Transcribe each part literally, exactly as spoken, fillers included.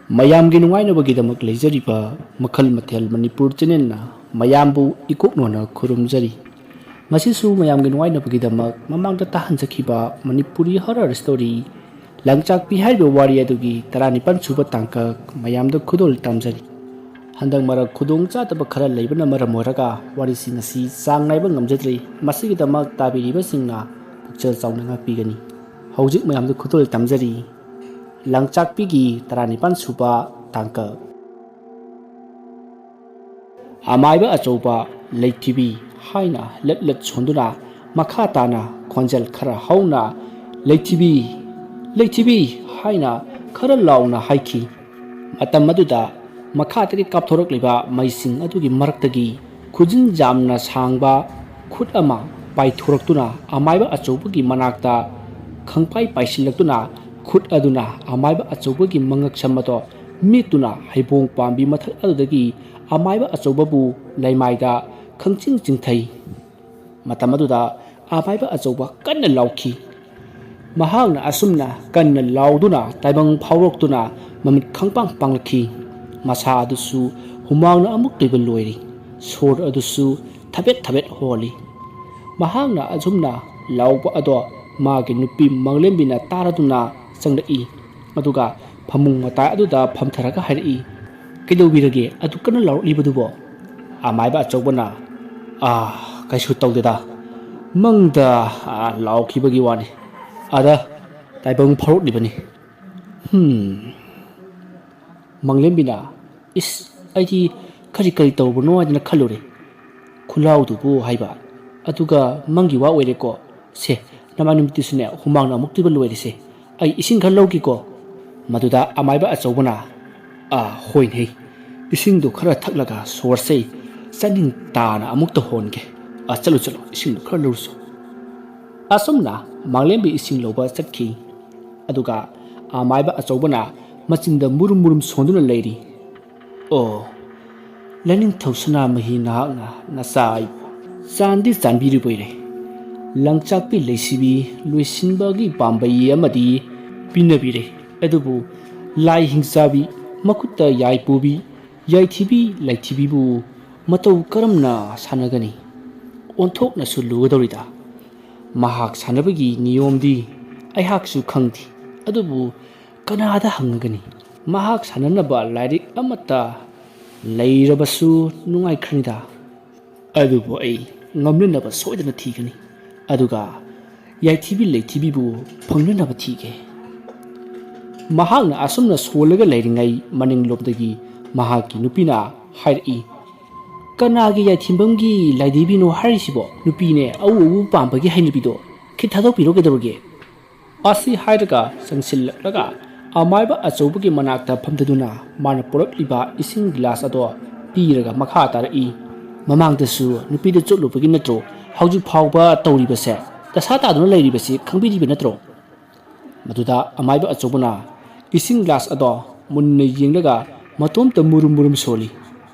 ꯃꯌꯥꯝꯒꯤ ꯅꯨꯡꯉꯥꯏꯅꯕꯒꯤꯗꯃꯛ ꯂꯩꯖꯔꯤꯕ ꯃꯈꯜ ꯃꯊꯦꯜ ꯃꯅꯤꯄꯨꯔ ꯆꯦꯅꯦꯜꯅ ꯃꯌꯥꯝꯕꯨ ꯏꯀꯣꯛꯅꯣꯅ ꯈꯨꯔꯨꯝꯖꯔꯤ꯫ ꯉꯁꯤꯁꯨ ꯃꯌꯥꯝꯒꯤ ꯅꯨꯡꯉꯥꯏꯅꯕꯒꯤꯗꯃꯛ ꯃꯃꯥꯡꯗ ꯇꯥꯍꯟꯖꯈꯤꯕ ꯃꯅꯤꯄꯨꯔꯤ ꯍꯣꯔꯔ ꯁ꯭ꯇꯣꯔꯤ ꯂꯪꯆꯥꯛꯄꯤ ꯍꯥꯏꯔꯤꯕ ꯋꯥꯔꯤ ꯑꯗꯨꯒꯤ ꯇꯔꯥꯅꯤꯄꯥꯟ ꯁꯨꯕ ꯇꯥꯡꯀꯛ ꯃꯌꯥꯝꯗ ꯈꯨꯗꯣꯜ ꯇꯝꯖꯔꯤ꯫ ꯍꯟꯗꯛ ꯃꯔꯛ ꯈꯨꯗꯣꯡ ꯆꯥꯗꯕ ꯈꯔ ꯂꯩꯕꯅ ꯃꯔꯝ ꯑꯣꯏꯔꯒ ꯋꯥꯔꯤꯁꯤꯡ ꯑꯁꯤ ꯆꯥꯡ ꯅꯥꯏꯕ ꯉꯝꯖꯗ꯭ꯔꯤ꯫ ꯃꯁꯤꯒꯤꯗꯃꯛ ꯇꯥꯕꯤꯔꯤꯕꯁꯤꯡꯅ ꯄꯨꯛꯆꯦꯜ ꯆꯥꯎꯅ ꯉꯥꯛꯄꯤꯒꯅꯤ꯫ ꯍꯧꯖꯤꯛ ꯃꯌꯥꯝꯗ ꯈꯨꯗꯣꯜ ꯇꯝꯖꯔꯤ꯫ ꯂꯪꯆꯥꯛꯄꯤꯒꯤ ꯇꯔꯥꯅꯤꯄꯥꯟ ꯁꯨꯕ ꯇꯥꯡꯀꯛ꯫ ꯑꯃꯥꯏꯕ ꯑꯆꯧꯕ ꯂꯩꯊꯤꯕꯤ ꯍꯥꯏꯅ ꯂꯠ ꯂꯠ ꯁꯣꯟꯗꯨꯅ ꯃꯈꯥ ꯇꯥꯅ ꯈꯣꯟꯖꯦꯜ ꯈꯔ ꯍꯧꯅ "ꯂꯩꯊꯤꯕꯤ, ꯂꯩꯊꯤꯕꯤ" ꯍꯥꯏꯅ ꯈꯔ ꯂꯥꯎꯅ ꯍꯥꯏꯈꯤ꯫ ꯃꯇꯝ ꯑꯗꯨꯗ ꯃꯈꯥꯗꯒꯤ ꯀꯥꯞꯊꯣꯔꯛꯂꯤꯕ ꯃꯩꯁꯤꯡ ꯑꯗꯨꯒꯤ ꯃꯔꯛꯇꯒꯤ ꯈꯨꯖꯤꯟ ꯌꯥꯝꯅ ꯁꯥꯡꯕ ꯈꯨꯠ ꯑꯃ ꯄꯥꯏꯊꯣꯔꯛꯇꯨꯅ ꯑꯃꯥꯏꯕ ꯑꯆꯧꯕꯒꯤ ꯃꯅꯥꯛꯇ ꯈꯪꯄꯥꯏ ꯄꯥꯏꯁꯤꯜꯂꯛꯇꯨꯅ ꯈꯨꯠ ꯑꯗꯨꯅ ꯑꯃꯥꯏꯕ ꯑꯆꯧꯕꯒꯤ ꯃꯉꯛꯁꯝ ꯑꯗꯣ ꯃꯤꯠꯇꯨꯅ ꯍꯩꯕꯣꯡ ꯄꯥꯝꯕꯤ ꯃꯊꯛ ꯑꯗꯨꯗꯒꯤ ꯑꯃꯥꯏꯕ ꯑꯆꯧꯕꯕꯨ ꯂꯩꯃꯥꯏꯗ ꯈꯪꯆꯤꯡ ꯆꯤꯡꯊꯩ꯫ ꯃꯇꯝ ꯑꯗꯨꯗ ꯑꯃꯥꯏꯕ ꯑꯆꯧꯕ ꯀꯟꯅ ꯂꯥꯎꯈꯤ꯫ ꯃꯍꯥꯛꯅ ꯑꯁꯨꯝꯅ ꯀꯟꯅ ꯂꯥꯎꯗꯨꯅ ꯇꯥꯏꯕꯪ ꯐꯥꯎꯔꯛꯇꯨꯅ ꯃꯃꯤꯠ ꯈꯪꯄꯥꯡ ꯄꯥꯡꯂꯛꯈꯤ꯫ ꯃꯁꯥ ꯑꯗꯨꯁꯨ ꯍꯨꯃꯥꯡꯅ ꯑꯃꯨꯛ ꯇꯣꯏꯕ ꯂꯣꯏꯔꯤ꯫ ꯁꯣꯔ ꯑꯗꯨꯁꯨ ꯊꯕꯦꯠ ꯊꯕꯦꯠ ꯍꯣꯜꯂꯤ꯫ ꯃꯍꯥꯛꯅ ꯑꯁꯨꯝꯅ ꯂꯥꯎꯕ ꯑꯗꯣ ꯃꯥꯒꯤ ꯅꯨꯄꯤ ꯃꯪꯂꯦꯝꯕꯤꯅ ꯇꯥꯔꯗꯨꯅ ꯆꯪꯂꯛꯏ꯫ ꯑꯗꯨꯒ ꯐꯃꯨꯡ ꯃꯇꯥꯏ ꯑꯗꯨꯗ ꯐꯝꯊꯔꯒ ꯍꯥꯏꯔꯛꯏ, "ꯀꯩꯗꯧꯕꯤꯔꯒꯦ ꯑꯗꯨ ꯀꯟꯅ ꯂꯥꯎꯔꯛꯂꯤꯕꯗꯨꯕꯣ?" ꯑꯃꯥꯏꯕ ꯑꯆꯧꯕꯅ, "ꯑꯥ, ꯀꯩꯁꯨ ꯇꯧꯗꯦꯗ, ꯃꯪꯗ, ꯑꯥ, ꯂꯥꯎꯈꯤꯕꯒꯤ ꯋꯥꯅꯤ꯫ ꯑꯗ ꯇꯥꯏꯕꯪ ꯐꯥꯎꯔꯛꯂꯤꯕꯅꯤ꯫" ꯍꯝ꯫ ꯃꯪꯂꯦꯝꯕꯤꯅ, "ꯏꯁ, ꯑꯩꯗꯤ ꯀꯔꯤ ꯀꯔꯤ ꯇꯧꯕꯅꯣ ꯍꯥꯏꯗꯅ ꯈꯜꯂꯨꯔꯦ꯫ ꯈꯨꯂꯥꯎꯗꯨꯕꯨ ꯍꯥꯏꯕ꯫ ꯑꯗꯨꯒ ꯃꯪꯒꯤ ꯋꯥ ꯑꯣꯏꯔꯦꯀꯣ꯫ ꯁꯦ, ꯅꯃꯥꯏ ꯅꯨꯃꯤꯠꯇꯨꯁꯨꯅꯦ, ꯍꯨꯃꯥꯡꯅ ꯑꯃꯨꯛꯇꯣꯏꯕ ꯂꯣꯏꯔꯦꯁꯦ꯫ ꯑꯩ ꯏꯁꯤꯡ ꯈꯔ ꯂꯧꯒꯦꯀꯣ꯫" ꯃꯗꯨꯗ ꯑꯃꯥꯏꯕ ꯑꯆꯧꯕꯅ, "ꯑꯥ, ꯍꯣꯏꯅꯦ, ꯏꯁꯤꯡꯗꯣ ꯈꯔ ꯊꯛꯂꯒ ꯁꯣꯔꯁꯦ ꯆꯥꯅꯤꯡ ꯇꯥꯅ ꯑꯃꯨꯛꯇ ꯍꯣꯟꯒꯦ꯫ ꯑꯥ, ꯆꯠꯂꯨ, ꯆꯠꯂꯨ, ꯏꯁꯤꯡꯗꯣ ꯈꯔ ꯂꯧꯔꯨꯁꯣ꯫" ꯑꯁꯨꯝꯅ ꯃꯥꯡꯂꯦꯝꯕꯤ ꯏꯁꯤꯡ ꯂꯧꯕ ꯆꯠꯈꯤ꯫ ꯑꯗꯨꯒ ꯑꯃꯥꯏꯕ ꯑꯆꯧꯕꯅ ꯃꯆꯤꯟꯗ ꯃꯨꯔꯨꯝ ꯃꯨꯔꯨꯝ ꯁꯣꯟꯗꯨꯅ ꯂꯩꯔꯤ꯫ "ꯑꯣ, ꯂꯥꯏꯅꯤꯡꯊꯧ ꯁꯅꯥꯃꯍꯤ, ꯅꯍꯥꯛꯅ ꯅꯆꯥ ꯑꯩꯕꯨ ꯆꯥꯟꯗꯤ ꯆꯥꯟꯕꯤꯔꯤꯕꯣꯏꯔꯦ꯫ ꯂꯪꯆꯥꯛꯄꯤ ꯂꯩꯁꯤꯕꯤ ꯂꯣꯏꯁꯤꯟꯕꯒꯤ ꯄꯥꯝꯕꯩ ꯑꯃꯗꯤ ꯄꯤꯅꯕꯤꯔꯦ, ꯑꯗꯨꯕꯨ ꯂꯥꯏ ꯍꯤꯡꯆꯥꯕꯤ, ꯃꯈꯨꯠꯇ ꯌꯥꯏ ꯄꯨꯕꯤ, ꯌꯥꯏꯊꯤꯕꯤ ꯂꯥꯏꯊꯤꯕꯤꯕꯨ ꯃꯇꯧ ꯀꯔꯝꯅ ꯁꯥꯟꯅꯒꯅꯤ? ꯑꯣꯟꯊꯣꯛꯅꯁꯨ ꯂꯨꯒꯗꯧꯔꯤꯗ꯫ ꯃꯍꯥꯛ ꯁꯥꯟꯅꯕꯒꯤ ꯅꯤꯌꯣꯝꯗꯤ ꯑꯩꯍꯥꯛꯁꯨ ꯈꯪꯗꯦ꯫ ꯑꯗꯨꯕꯨ ꯀꯅꯥꯗ ꯍꯪꯉꯒꯅꯤ? ꯃꯍꯥꯛ ꯁꯥꯟꯅꯅꯕ ꯂꯥꯏꯔꯤꯛ ꯑꯃꯠꯇ ꯂꯩꯔꯕꯁꯨ ꯅꯨꯡꯉꯥꯏꯈ꯭ꯔꯅꯤꯗ꯫ ꯑꯗꯨꯕꯨ ꯑꯩ ꯉꯝꯅꯅꯕ ꯁꯣꯏꯗꯅ ꯊꯤꯒꯅꯤ꯫ ꯑꯗꯨꯒ ꯌꯥꯏꯊꯤꯕꯤ ꯂꯩꯊꯤꯕꯤꯕꯨ ꯐꯪꯅꯅꯕ ꯊꯤꯒꯦ꯫ ꯃꯍꯥꯛꯅ ꯑꯁꯨꯝꯅ ꯁꯣꯜꯂꯒ ꯂꯩꯔꯤꯉꯩ, ꯃꯅꯤꯡꯂꯣꯝꯗꯒꯤ ꯃꯍꯥꯛꯀꯤ ꯅꯨꯄꯤꯅ ꯍꯥꯏꯔꯛꯏ, "ꯀꯅꯥꯒꯤ ꯌꯥꯏꯊꯤꯟꯐꯝꯒꯤ ꯂꯥꯏꯙꯤꯕꯤꯅꯣ ꯍꯥꯏꯔꯤꯁꯤꯕꯣ? ꯅꯨꯄꯤꯅꯦ ꯑꯎ ꯑꯎ ꯄꯥꯝꯕꯒꯤ ꯍꯩꯅꯕꯤꯗꯣ ꯈꯤꯠ ꯊꯥꯗꯣꯛꯄꯤꯔꯣ ꯀꯩꯗꯧꯔꯒꯦ?" ꯑꯁꯤ ꯍꯥꯏꯔꯒ ꯆꯪꯁꯤꯜꯂꯛꯂꯒ ꯑꯃꯥꯏꯕ ꯑꯆꯧꯕꯒꯤ ꯃꯅꯥꯛꯇ ꯐꯝꯊꯗꯨꯅ ꯃꯥꯅ ꯄꯨꯔꯛꯂꯤꯕ ꯏꯁꯤꯡ ꯒꯤꯂꯥꯁ ꯑꯗꯣ ꯄꯤꯔꯒ ꯃꯈꯥ ꯇꯥꯔꯛꯏ, "ꯃꯃꯥꯡꯗꯁꯨ ꯅꯨꯄꯤꯗ ꯆꯣꯠꯂꯨꯕꯒꯤ ꯅꯠꯇ꯭ꯔꯣ ꯍꯧꯖꯤꯛ ꯐꯥꯎꯕ ꯇꯧꯔꯤꯕꯁꯦ? ꯗꯁꯥ ꯇꯥꯗꯨꯅ ꯂꯩꯔꯤꯕꯁꯤ ꯈꯪꯕꯤꯔꯤꯕ ꯅꯠꯇ꯭ꯔꯣ?" ꯃꯗꯨꯗ ꯑꯃꯥꯏꯕ ꯑꯆꯧꯕꯅ ꯏꯁꯤꯡ ꯒ꯭ꯂꯥꯁ ꯑꯗꯣ ꯃꯨꯟꯅ ꯌꯦꯡꯂꯒ ꯃꯇꯣꯝꯇ ꯃꯨꯔꯨꯝ ꯃꯨꯔꯨꯝ ꯁꯣꯜꯂꯤ꯫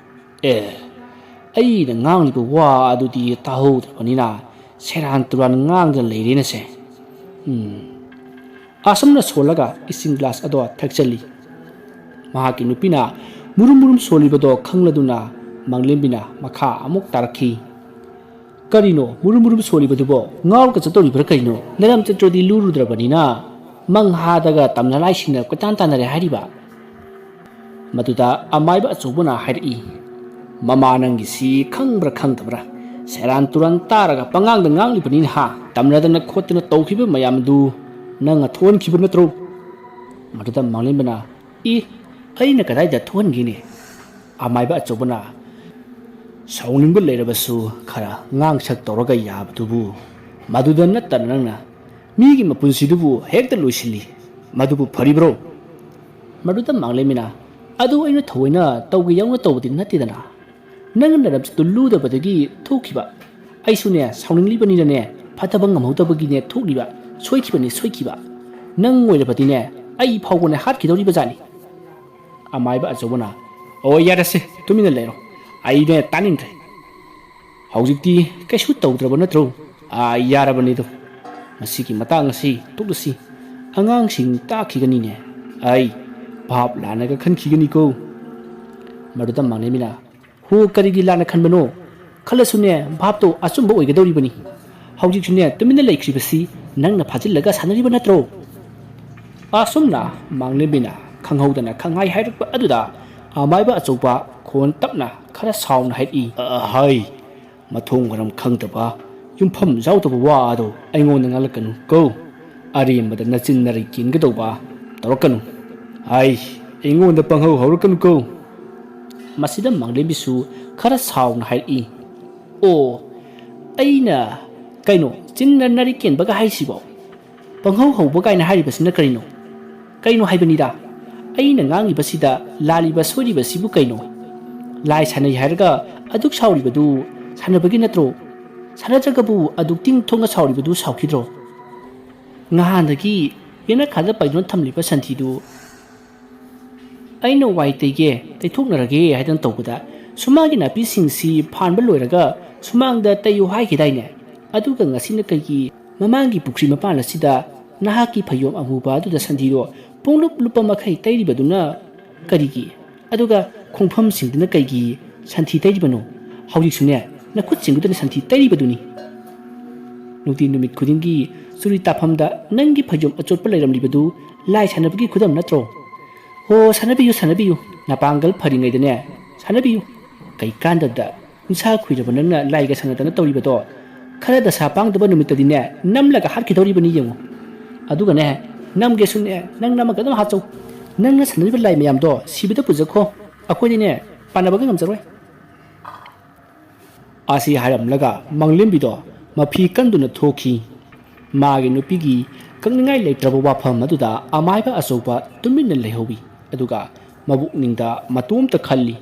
"ꯑꯦ, ꯑꯩꯅ ꯉꯥꯡꯂꯤꯕ ꯋꯥ ꯑꯗꯨꯗꯤ ꯇꯥꯍꯧꯗ꯭ꯔꯕꯅꯤꯅ ꯁꯦꯔꯥꯟ ꯇꯨꯔꯥꯟ ꯉꯥꯡꯗꯅ ꯂꯩꯔꯦꯅꯁꯦ꯫" ꯎꯝ꯫ ꯑꯁꯨꯝꯅ ꯁꯣꯜꯂꯒ ꯏꯁꯤꯡ ꯒ꯭ꯂꯥꯁ ꯑꯗꯣ ꯊꯛꯆꯜꯂꯤ꯫ ꯃꯍꯥꯛꯀꯤ ꯅꯨꯄꯤꯅ ꯃꯨꯔꯨꯝ ꯃꯨꯔꯨꯝ ꯁꯣꯜꯂꯤꯕꯗꯣ ꯈꯪꯂꯗꯨꯅ ꯃꯥꯡꯂꯦꯝꯕꯤꯅ ꯃꯈꯥ ꯑꯃꯨꯛ ꯇꯥꯔꯛꯈꯤ꯫ "ꯀꯔꯤꯅꯣ ꯃꯨꯔꯨꯝ ꯃꯨꯔꯨꯝ ꯁꯣꯜꯂꯤꯕꯗꯨꯕꯣ? ꯉꯥꯎꯔꯒ ꯆꯠꯇꯧꯔꯤꯕ꯭ꯔꯥ ꯀꯔꯤꯅꯣ? ꯅꯔꯝ ꯆꯠꯇ꯭ꯔꯗꯤ ꯂꯨꯔꯨꯗ꯭ꯔꯕꯅꯤꯅ ꯃꯪ ꯍꯥꯗꯒ ꯇꯝꯅ ꯂꯥꯏꯁꯤꯡꯅ ꯀꯣꯏꯇꯥꯟ ꯇꯥꯟꯅꯔꯦ ꯍꯥꯏꯔꯤꯕ?" ꯃꯗꯨꯗ ꯑꯃꯥꯏꯕ ꯑꯆꯧꯕꯅ ꯍꯥꯏꯔꯛꯏ, "ꯃꯃꯥ ꯅꯪꯒꯤꯁꯤ ꯈꯪꯕ꯭ꯔꯥ ꯈꯪꯗꯕ꯭ꯔꯥ? ꯁꯦꯔꯥꯟ ꯇꯨꯔꯥꯟ ꯇꯥꯔꯒ ꯄꯉꯥꯡꯗ ꯉꯥꯡꯂꯤꯕꯅꯤꯅ ꯍꯥ? ꯇꯝꯅꯗꯅ ꯈꯣꯠꯇꯅ ꯇꯧꯈꯤꯕ ꯃꯌꯥꯝꯗꯨ ꯅꯪꯅ ꯊꯣꯛꯍꯟꯈꯤꯕ ꯅꯠꯇ꯭ꯔꯣ?" ꯃꯗꯨꯗ ꯃꯥꯡꯂꯦꯝꯕꯅ, "ꯏ, ꯑꯩꯅ ꯀꯗꯥꯏꯗ ꯊꯣꯛꯍꯟꯒꯦꯅꯦ?" ꯑꯃꯥꯏꯕ ꯑꯆꯧꯕꯅ, "ꯁꯥꯎꯅꯤꯡꯕ ꯂꯩꯔꯕꯁꯨ ꯈꯔ ꯉꯥꯡꯁꯛ ꯇꯧꯔꯒ ꯌꯥꯕꯗꯨꯕꯨ꯫ ꯃꯗꯨꯗ ꯅꯠꯇꯅ ꯅꯪꯅ ꯃꯤꯒꯤ ꯃꯄꯨꯟꯁꯤꯗꯨꯕꯨ ꯍꯦꯛꯇ ꯂꯣꯏꯁꯤꯜꯂꯤ꯫ ꯃꯗꯨꯕꯨ ꯐꯔꯤꯕ꯭ꯔꯣ?" ꯃꯗꯨꯗ ꯃꯥꯡꯂꯦꯝꯕꯤꯅ, "ꯑꯗꯨ ꯑꯩꯅ ꯊꯑꯣꯏꯅ ꯇꯧꯒꯦ ꯌꯥꯎꯅ ꯇꯧꯕꯗꯤ ꯅꯠꯇꯦꯗꯅ꯫ ꯅꯪꯅ ꯅꯔꯝꯆꯠꯇꯨ ꯂꯨꯗꯕꯗꯒꯤ ꯊꯣꯛꯈꯤꯕ꯫ ꯑꯩꯁꯨꯅꯦ, ꯁꯥꯎꯅꯤꯡꯂꯤꯕꯅꯤꯅꯅꯦ, ꯐꯠꯇꯕ ꯉꯝꯍꯧꯗꯕꯒꯤꯅꯦ ꯊꯣꯛꯂꯤꯕ꯫ ꯁꯣꯏꯈꯤꯕꯅꯤ, ꯁꯣꯏꯈꯤꯕ꯫ ꯅꯪ ꯑꯣꯏꯔꯕꯗꯤꯅꯦ, ꯑꯩ ꯐꯥꯎꯕꯅꯦ ꯍꯥꯠꯈꯤꯗꯧꯔꯤꯕ ꯖꯥꯠꯅꯤ꯫" ꯑꯃꯥꯏꯕ ꯑꯆꯧꯕꯅ, "ꯑꯣ, ꯌꯥꯔꯦꯁꯦ, ꯇꯨꯃꯤꯟꯅ ꯂꯩꯔꯣ꯫ ꯑꯩꯅꯦ ꯇꯥꯅꯤꯡꯗ꯭ꯔꯦ꯫ ꯍꯧꯖꯤꯛꯇꯤ ꯀꯩꯁꯨ ꯇꯧꯗ꯭ꯔꯕ ꯅꯠꯇ꯭ꯔꯣ? ꯑꯥ, ꯌꯥꯔꯕꯅꯤꯗꯣ꯫ ꯃꯁꯤꯒꯤ ꯃꯇꯥꯡ ꯑꯁꯤ ꯇꯣꯛꯂꯁꯤ꯫ ꯑꯉꯥꯡꯁꯤꯡ ꯇꯥꯈꯤꯒꯅꯤꯅꯦ꯫ ꯑꯩ ꯚꯥꯞ ꯂꯥꯟꯅꯒ ꯈꯟꯈꯤꯒꯅꯤꯀꯣ꯫ ꯃꯗꯨꯗ ꯃꯥꯡꯂꯦꯝꯕꯤꯅ, "ꯍꯣ, ꯀꯔꯤꯒꯤ ꯂꯥꯟꯅ ꯈꯟꯕꯅꯣ? ꯈꯜꯂꯁꯨꯅꯦ, ꯚꯥꯞꯇꯣ ꯑꯆꯨꯝꯕ ꯑꯣꯏꯒꯗꯧꯔꯤꯕꯅꯤ꯫ ꯍꯧꯖꯤꯛꯁꯨꯅꯦ, ꯇꯨꯃꯤꯟꯅ ꯂꯩꯈ꯭ꯔꯤꯕꯁꯤ ꯅꯪꯅ ꯐꯥꯖꯤꯜꯂꯒ ꯁꯥꯟꯅꯔꯤꯕ ꯅꯠꯇ꯭ꯔꯣ?" ꯑꯁꯨꯝꯅ ꯃꯥꯡꯂꯦꯝꯕꯤꯅ ꯈꯪꯍꯧꯗꯅ ꯈꯪꯍꯥꯏ ꯍꯥꯏꯔꯛꯄ ꯑꯗꯨꯗ ꯑꯃꯥꯏꯕ ꯑꯆꯧꯕ ꯈꯣꯟ ꯇꯞꯅ ꯈꯔ ꯁꯥꯎꯅ ꯍꯥꯏꯔꯛꯏ, "ꯑ, ꯍꯥꯏ, ꯃꯊꯣꯡ ꯃꯔꯝ ꯈꯪꯗꯕ, ꯌꯨꯝꯐꯝ ꯌꯥꯎꯗꯕ ꯋꯥ ꯑꯗꯣ ꯑꯩꯉꯣꯟꯗ ꯉꯥꯡꯂꯛꯀꯅꯨ ꯀꯣ꯫ ꯑꯔꯦꯝꯕꯗ ꯅꯆꯤꯟ ꯅꯔꯩ ꯀꯦꯟꯒꯗꯧꯕ ꯇꯧꯔꯛꯀꯅꯨ꯫ ꯍꯥꯏ, ꯑꯩꯉꯣꯟꯗ ꯄꯪꯍꯧ ꯍꯧꯔꯛꯀꯅꯨ ꯀꯣ꯫" ꯃꯁꯤꯗ ꯃꯥꯡꯂꯦꯝꯕꯤꯁꯨ ꯈꯔ ꯁꯥꯎꯅ ꯍꯥꯏꯔꯛꯏ, "ꯑꯣ, ꯑꯩꯅ ꯀꯩꯅꯣ, ꯆꯤꯟꯅ ꯅꯔꯩ ꯀꯦꯟꯕꯒ ꯍꯥꯏꯁꯤꯕꯣ? ꯄꯪꯍꯧ ꯍꯧꯕ ꯀꯥꯏꯅ ꯍꯥꯏꯔꯤꯕꯁꯤꯅ ꯀꯔꯤꯅꯣ? ꯀꯩꯅꯣ ꯍꯥꯏꯕꯅꯤꯗ, ꯑꯩꯅ ꯉꯥꯡꯉꯤꯕꯁꯤꯗ ꯂꯥꯜꯂꯤꯕ ꯁꯣꯏꯔꯤꯕꯁꯤꯕꯨ ꯀꯩꯅꯣ? ꯂꯥꯏ ꯁꯥꯟꯅꯩ ꯍꯥꯏꯔꯒ ꯑꯗꯨꯛ ꯁꯥꯎꯔꯤꯕꯗꯨ ꯁꯥꯟꯅꯕꯒꯤ ꯅꯠꯇ꯭ꯔꯣ? ꯁꯥꯟꯅꯗ꯭ꯔꯒꯕꯨ ꯑꯗꯨꯛ ꯇꯤꯡ ꯊꯣꯛꯅ ꯁꯥꯎꯔꯤꯕꯗꯨ ꯁꯥꯎꯈꯤꯗ꯭ꯔꯣ? ꯉꯍꯥꯟꯗꯒꯤ ꯌꯦꯅꯈꯥꯗ ꯄꯩꯗꯨꯅ ꯊꯝꯂꯤꯕ ꯁꯟꯊꯤꯗꯨ ꯑꯩꯅ ꯋꯥꯏ ꯇꯩꯒꯦ, ꯇꯩꯊꯣꯛꯅꯔꯒꯦ ꯍꯥꯏꯗꯅ ꯇꯧꯕꯗ, ꯁꯨꯃꯥꯡꯒꯤ ꯅꯥꯄꯤꯁꯤꯡꯁꯤ ꯐꯥꯟꯕ ꯂꯣꯏꯔꯒ ꯁꯨꯃꯥꯡꯗ ꯇꯩꯌꯨ ꯍꯥꯏꯈꯤꯗꯥꯏꯅꯦ? ꯑꯗꯨꯒ ꯉꯁꯤꯅ ꯀꯩꯒꯤ ꯃꯃꯥꯡꯒꯤ ꯄꯨꯈ꯭ꯔꯤ ꯃꯄꯥꯟ ꯑꯁꯤꯗ ꯅꯍꯥꯛꯀꯤ ꯐꯩꯖꯣꯝ ꯑꯃꯨꯕ ꯑꯗꯨꯗ ꯁꯟꯊꯤꯗꯣ ꯄꯨꯡꯂꯨꯞ ꯂꯨꯞꯄ ꯃꯈꯩ ꯇꯩꯔꯤꯕꯗꯨꯅ ꯀꯔꯤꯒꯤ? ꯑꯗꯨꯒ ꯈꯣꯡꯐꯝꯁꯤꯡꯗꯨꯅ ꯀꯩꯒꯤ ꯁꯟꯊꯤ ꯇꯩꯔꯤꯕꯅꯣ? ꯍꯧꯖꯤꯛꯁꯨꯅꯦ, ꯅꯈꯨꯠꯁꯤꯡꯗꯨꯗꯅ ꯁꯟꯊꯤ ꯇꯩꯔꯤꯕꯗꯨꯅꯤ꯫ ꯅꯨꯡꯇꯤ ꯅꯨꯃꯤꯠ ꯈꯨꯗꯤꯡꯒꯤ ꯆꯨꯔꯤ ꯇꯥꯐꯝꯗ ꯅꯪꯒꯤ ꯐꯩꯖꯣꯝ ꯑꯆꯣꯠꯄ ꯂꯩꯔꯝꯂꯤꯕꯗꯨ ꯂꯥꯏ ꯁꯥꯟꯅꯕꯒꯤ ꯈꯨꯗꯝ ꯅꯠꯇ꯭ꯔꯣ? ꯍꯣ, ꯁꯥꯟꯅꯕꯤꯌꯨ, ꯁꯥꯟꯅꯕꯤꯌꯨ꯫ ꯅꯄꯥꯡꯒꯜ ꯐꯔꯤꯉꯩꯗꯅꯦ, ꯁꯥꯟꯅꯕꯤꯌꯨ꯫ ꯀꯩꯀꯥꯟꯗꯕꯗ ꯅꯤꯁꯥ ꯈꯨꯏꯔꯕ ꯅꯪꯅ ꯂꯥꯏꯒ ꯁꯥꯟꯅꯗꯅ ꯇꯧꯔꯤꯕꯗꯣ? ꯈꯔ ꯗꯁꯥ ꯄꯥꯡꯗꯕ ꯅꯨꯃꯤꯠꯇꯗꯤꯅꯦ, ꯅꯝꯂꯒ ꯍꯥꯠꯈꯤꯗꯧꯔꯤꯕꯅꯤ ꯌꯦꯡꯉꯨ꯫ ꯑꯗꯨꯒꯅꯦ, ꯅꯝꯒꯦꯁꯨꯅꯦ, ꯅꯪ ꯅꯝꯃꯒ ꯑꯗꯨꯝ ꯍꯥꯠꯆꯧ꯫ ꯅꯪꯅ ꯁꯥꯟꯅꯔꯤꯕ ꯂꯥꯏ ꯃꯌꯥꯝꯗꯣ ꯁꯤꯕꯗ ꯄꯨꯖꯈꯣ꯫ ꯑꯩꯈꯣꯏꯗꯤꯅꯦ, ꯄꯥꯟꯅꯕꯒ ꯉꯝꯖꯔꯣꯏ꯫ ꯑꯁꯤ ꯍꯥꯏꯔꯝꯂꯒ ꯃꯥꯡꯂꯦꯝꯕꯤꯗꯣ ꯃꯐꯤ ꯀꯟꯗꯨꯅ ꯊꯣꯛꯈꯤ꯫ ꯃꯥꯒꯤ ꯅꯨꯄꯤꯒꯤ ꯀꯛꯅꯤꯡꯉꯥꯏ ꯂꯩꯇ꯭ꯔꯕ ꯋꯥꯐꯝ ꯑꯗꯨꯗ ꯑꯃꯥꯏꯕ ꯑꯆꯧꯕ ꯇꯨꯃꯤꯟꯅ ꯂꯩꯍꯧꯏ꯫ ꯑꯗꯨꯒ ꯃꯕꯨꯛꯅꯤꯡꯗ ꯃꯇꯣꯝꯇ ꯈꯜꯂꯤ,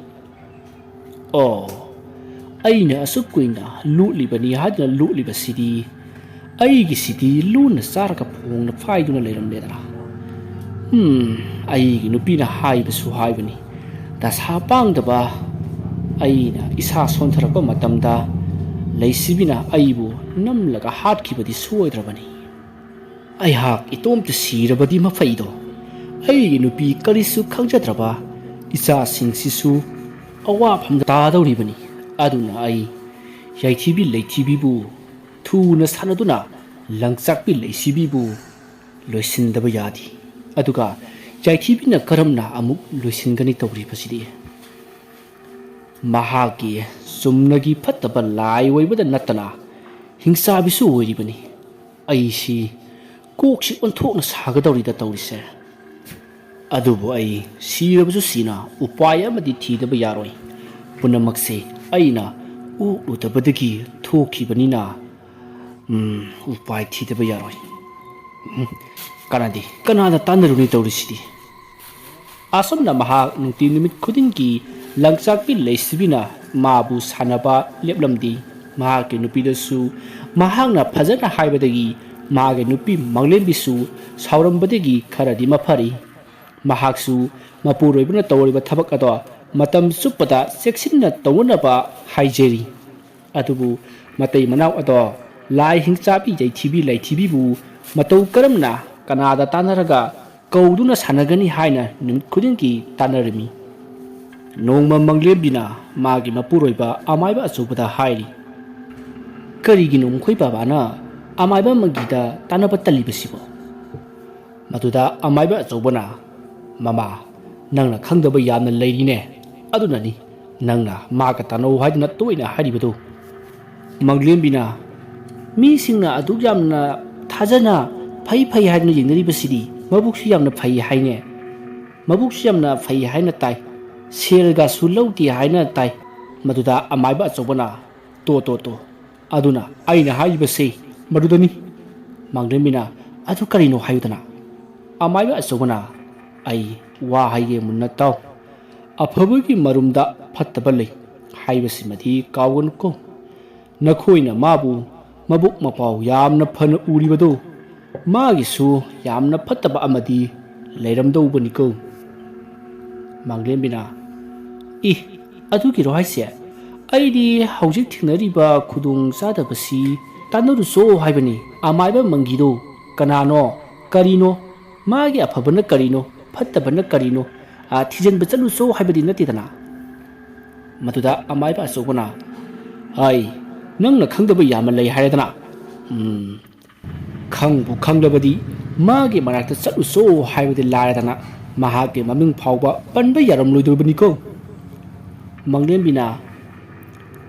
"ꯑꯣ, ꯑꯩꯅ ꯑꯁꯨꯛ ꯀꯨꯏꯅ ꯂꯣꯠꯂꯤꯕꯅꯤ ꯍꯥꯏꯗꯨꯅ ꯂꯣꯠꯂꯤꯕꯁꯤꯗꯤ, ꯑꯩꯒꯤꯁꯤꯗꯤ ꯂꯨꯅ ꯆꯥꯔꯒ ꯐꯣꯡꯅ ꯐꯥꯏꯗꯨꯅ ꯂꯩꯔꯝꯂꯦꯗꯅ꯫ ꯎꯝ, ꯑꯩꯒꯤ ꯅꯨꯄꯤꯅ ꯍꯥꯏꯕꯁꯨ ꯍꯥꯏꯕꯅꯤ, ꯗꯁꯥ ꯄꯥꯡꯗꯕ ꯑꯩꯅ ꯏꯁꯥ ꯁꯣꯟꯊꯔꯛꯄ ꯃꯇꯝꯗ ꯂꯩꯁꯤꯕꯤꯅ ꯑꯩꯕꯨ ꯅꯝꯂꯒ ꯍꯥꯠꯈꯤꯕꯗꯤ ꯁꯣꯏꯗ꯭ꯔꯕꯅꯤ꯫ ꯑꯩꯍꯥꯛ ꯏꯇꯣꯝꯇ ꯁꯤꯔꯕꯗꯤ ꯃꯐꯩꯗꯣ, ꯑꯩꯒꯤ ꯅꯨꯄꯤ ꯀꯔꯤꯁꯨ ꯈꯪꯖꯗ꯭ꯔꯕ ꯏꯆꯥꯁꯤꯡꯁꯤꯁꯨ ꯑꯋꯥꯐꯝꯗ ꯇꯥꯗꯧꯔꯤꯕꯅꯤ꯫ ꯑꯗꯨꯅ ꯑꯩ ꯌꯥꯏꯊꯤꯕꯤ ꯂꯩꯊꯤꯕꯤꯕꯨ ꯊꯨꯅ ꯁꯥꯟꯅꯗꯨꯅ ꯂꯪꯆꯥꯛꯄꯤ ꯂꯩꯁꯤꯕꯤꯕꯨ ꯂꯣꯏꯁꯤꯟꯗꯕ ꯌꯥꯗꯦ꯫ ꯑꯗꯨꯒ ꯌꯥꯏꯊꯤꯕꯤꯅ ꯀꯔꯝꯅ ꯑꯃꯨꯛ ꯂꯣꯏꯁꯤꯟꯒꯅꯤ ꯇꯧꯔꯤꯕꯁꯤꯗꯤ? ꯃꯍꯥꯛꯀꯤ ꯆꯨꯝꯅꯒꯤ ꯐꯠꯇꯕ ꯂꯥꯏ ꯑꯣꯏꯕꯗ ꯅꯠꯇꯅ ꯍꯤꯡꯆꯥꯕꯤꯁꯨ ꯑꯣꯏꯔꯤꯕꯅꯤ꯫ ꯑꯩꯁꯤ ꯀꯣꯛꯁꯤ ꯑꯣꯟꯊꯣꯛꯅ ꯁꯥꯒꯗꯧꯔꯤꯗ ꯇꯧꯔꯤꯁꯦ꯫ ꯑꯗꯨꯕꯨ ꯑꯩ ꯁꯤꯔꯕꯁꯨ ꯁꯤꯅ ꯎꯄꯥꯏ ꯑꯃꯗꯤ ꯊꯤꯗꯕ ꯌꯥꯔꯣꯏ꯫ ꯄꯨꯝꯅꯃꯛꯁꯦ ꯑꯩꯅ ꯑꯣꯛꯂꯨꯗꯕꯗꯒꯤ ꯊꯣꯛꯈꯤꯕꯅꯤꯅ, ꯎꯝ, ꯎꯄꯥꯏ ꯊꯤꯗꯕ ꯌꯥꯔꯣꯏ꯫ ꯎꯝ, ꯀꯅꯥꯗꯤ ꯀꯅꯥꯗ ꯇꯥꯟꯅꯔꯨꯅꯤ ꯇꯧꯔꯤꯁꯤꯗꯤ? ꯑꯁꯨꯝꯅ ꯃꯍꯥꯛ ꯅꯨꯡꯇꯤ ꯅꯨꯃꯤꯠ ꯈꯨꯗꯤꯡꯒꯤ ꯂꯪꯆꯥꯛꯄꯤ ꯂꯩꯁꯤꯕꯤꯅ ꯃꯥꯕꯨ ꯁꯥꯟꯅꯕ ꯂꯦꯞꯂꯝꯗꯦ꯫ ꯃꯍꯥꯛꯀꯤ ꯅꯨꯄꯤꯗꯁꯨ ꯃꯍꯥꯛꯅ ꯐꯖꯅ ꯍꯥꯏꯕꯗꯒꯤ ꯃꯥꯒꯤ ꯅꯨꯄꯤ ꯃꯪꯂꯦꯝꯕꯤꯁꯨ ꯁꯥꯎꯔꯝꯕꯗꯒꯤ ꯈꯔꯗꯤ ꯃꯐꯔꯤ꯫ ꯃꯍꯥꯛꯁꯨ ꯃꯄꯨꯔꯣꯏꯕꯅ ꯇꯧꯔꯤꯕ ꯊꯕꯛ ꯑꯗꯣ ꯃꯇꯝ ꯆꯨꯞꯄꯗ ꯆꯦꯛꯁꯤꯟꯅ ꯇꯧꯅꯅꯕ ꯍꯥꯏꯖꯔꯤ꯫ ꯑꯗꯨꯕꯨ ꯃꯇꯩ ꯃꯅꯥꯎ ꯑꯗꯣ ꯂꯥꯏ ꯍꯤꯡꯆꯥꯕꯤ ꯌꯩꯊꯤꯕꯤ ꯂꯩꯊꯤꯕꯤꯕꯨ ꯃꯇꯧ ꯀꯔꯝꯅ ꯀꯅꯥꯗ ꯇꯥꯟꯅꯔꯒ ꯀꯧꯗꯨꯅ ꯁꯥꯟꯅꯒꯅꯤ ꯍꯥꯏꯅ ꯅꯨꯃꯤꯠ ꯈꯨꯗꯤꯡꯒꯤ ꯇꯥꯟꯅꯔꯝꯃꯤ꯫ ꯅꯣꯡꯃ ꯃꯪꯂꯦꯝꯕꯤꯅ ꯃꯥꯒꯤ ꯃꯄꯨꯔꯣꯏꯕ ꯑꯃꯥꯏꯕ ꯑꯆꯧꯕꯗ ꯍꯥꯏꯔꯤ, "ꯀꯔꯤꯒꯤꯅꯣ ꯃꯈꯣꯏ ꯕꯕꯥꯅ ꯑꯃꯥꯏꯕ ꯃꯪꯒꯤꯗ ꯇꯥꯟꯅꯕ ꯇꯜꯂꯤꯕꯁꯤꯕꯣ?" ꯃꯗꯨꯗ ꯑꯃꯥꯏꯕ ꯑꯆꯧꯕꯅ, "ꯃꯃꯥ, ꯅꯪꯅ ꯈꯪꯗꯕ ꯌꯥꯝꯅ ꯂꯩꯔꯤꯅꯦ꯫ ꯑꯗꯨꯅꯅꯤ ꯅꯪꯅ ꯃꯥꯒ ꯇꯥꯟꯅꯧ ꯍꯥꯏꯗꯨꯅ ꯇꯣꯏꯅ ꯍꯥꯏꯔꯤꯕꯗꯨ꯫" ꯃꯪꯂꯦꯝꯕꯤꯅ, "ꯃꯤꯁꯤꯡꯅ ꯑꯗꯨꯛ ꯌꯥꯝꯅ ꯊꯥꯖꯅ ꯐꯩ ꯐꯩ ꯍꯥꯏꯗꯨꯅ ꯌꯦꯡꯅꯔꯤꯕꯁꯤꯗꯤ ꯃꯕꯨꯛꯁꯨ ꯌꯥꯝꯅ ꯐꯩ ꯍꯥꯏꯅꯦ꯫ ꯃꯕꯨꯛꯁꯨ ꯌꯥꯝꯅ ꯐꯩ ꯍꯥꯏꯅ ꯇꯥꯏ꯫ ꯁꯦꯜꯒꯁꯨ ꯂꯧꯗꯦ ꯍꯥꯏꯅ ꯇꯥꯏ꯫" ꯃꯗꯨꯗ ꯑꯃꯥꯏꯕ ꯑꯆꯧꯕꯅ, "ꯇꯣ, ꯇꯣ, ꯇꯣ꯫ ꯑꯗꯨꯅ ꯑꯩꯅ ꯍꯥꯏꯔꯤꯕꯁꯤ ꯃꯗꯨꯗꯅꯤ꯫" ꯃꯥꯡꯂꯦꯝꯕꯤꯅ, "ꯑꯗꯨ ꯀꯔꯤꯅꯣ ꯍꯥꯏꯌꯨꯗꯅ?" ꯑꯃꯥꯏꯕ ꯑꯆꯧꯕꯅ, "ꯑꯩ ꯋꯥ ꯍꯥꯏꯒꯦ ꯃꯨꯟꯅ ꯇꯥꯎ꯫ ꯑꯐꯕꯒꯤ ꯃꯔꯨꯝꯗ ꯐꯠꯇꯕ ꯂꯩ ꯍꯥꯏꯕꯁꯤꯃꯗꯤ ꯀꯥꯎꯒꯅꯨꯀꯣ꯫ ꯅꯈꯣꯏꯅ ꯃꯥꯕꯨ ꯃꯕꯨꯛ ꯃꯄꯥꯎ ꯌꯥꯝꯅ ꯐꯅ ꯎꯔꯤꯕꯗꯨ ꯃꯥꯒꯤꯁꯨ ꯌꯥꯝꯅ ꯐꯠꯇꯕ ꯑꯃꯗꯤ ꯂꯩꯔꯝꯗꯧꯕꯅꯤꯀꯣ꯫" ꯃꯥꯡꯂꯦꯝꯕꯤꯅ, "ꯏ, ꯑꯗꯨꯒꯤꯔꯣ ꯍꯥꯏꯁꯦ? ꯑꯩꯗꯤ ꯍꯧꯖꯤꯛ ꯊꯦꯡꯅꯔꯤꯕ ꯈꯨꯗꯣꯡ ꯆꯥꯗꯕꯁꯤ ꯇꯥꯟꯅꯔꯨꯆꯣ ꯍꯥꯏꯕꯅꯤ꯫ ꯑꯃꯥꯏꯕ ꯃꯪꯒꯤꯗꯣ ꯀꯅꯥꯅꯣ, ꯀꯔꯤꯅꯣ, ꯃꯥꯒꯤ ꯑꯐꯕꯅ ꯀꯔꯤꯅꯣ, ꯐꯠꯇꯕꯅ ꯀꯔꯤꯅꯣ, ꯑꯥ, ꯊꯤꯖꯤꯟꯕ ꯆꯠꯂꯨꯆꯣ ꯍꯥꯏꯕꯗꯤ ꯅꯠꯇꯦꯗꯅ꯫ ꯃꯗꯨꯗ ꯑꯃꯥꯏꯕ ꯑꯆꯧꯕꯅ, "ꯑꯩ, ꯅꯪꯅ ꯈꯪꯗꯕ ꯌꯥꯝꯅ ꯂꯩ ꯍꯥꯏꯔꯗꯅ꯫ ꯎꯝ, ꯈꯪꯕꯨ ꯈꯪꯂꯕꯗꯤ ꯃꯥꯒꯤ ꯃꯅꯥꯛꯇ ꯆꯠꯂꯨꯆꯣ ꯍꯥꯏꯕꯗꯤ ꯂꯥꯏꯔꯗꯅ ꯃꯍꯥꯛꯀꯤ ꯃꯃꯤꯡ ꯐꯥꯎꯕ ꯄꯟꯕ ꯌꯥꯔꯝꯂꯣꯏꯗꯧꯔꯤꯕꯅꯤꯀꯣ꯫ ꯃꯪꯂꯦꯝꯕꯤꯅ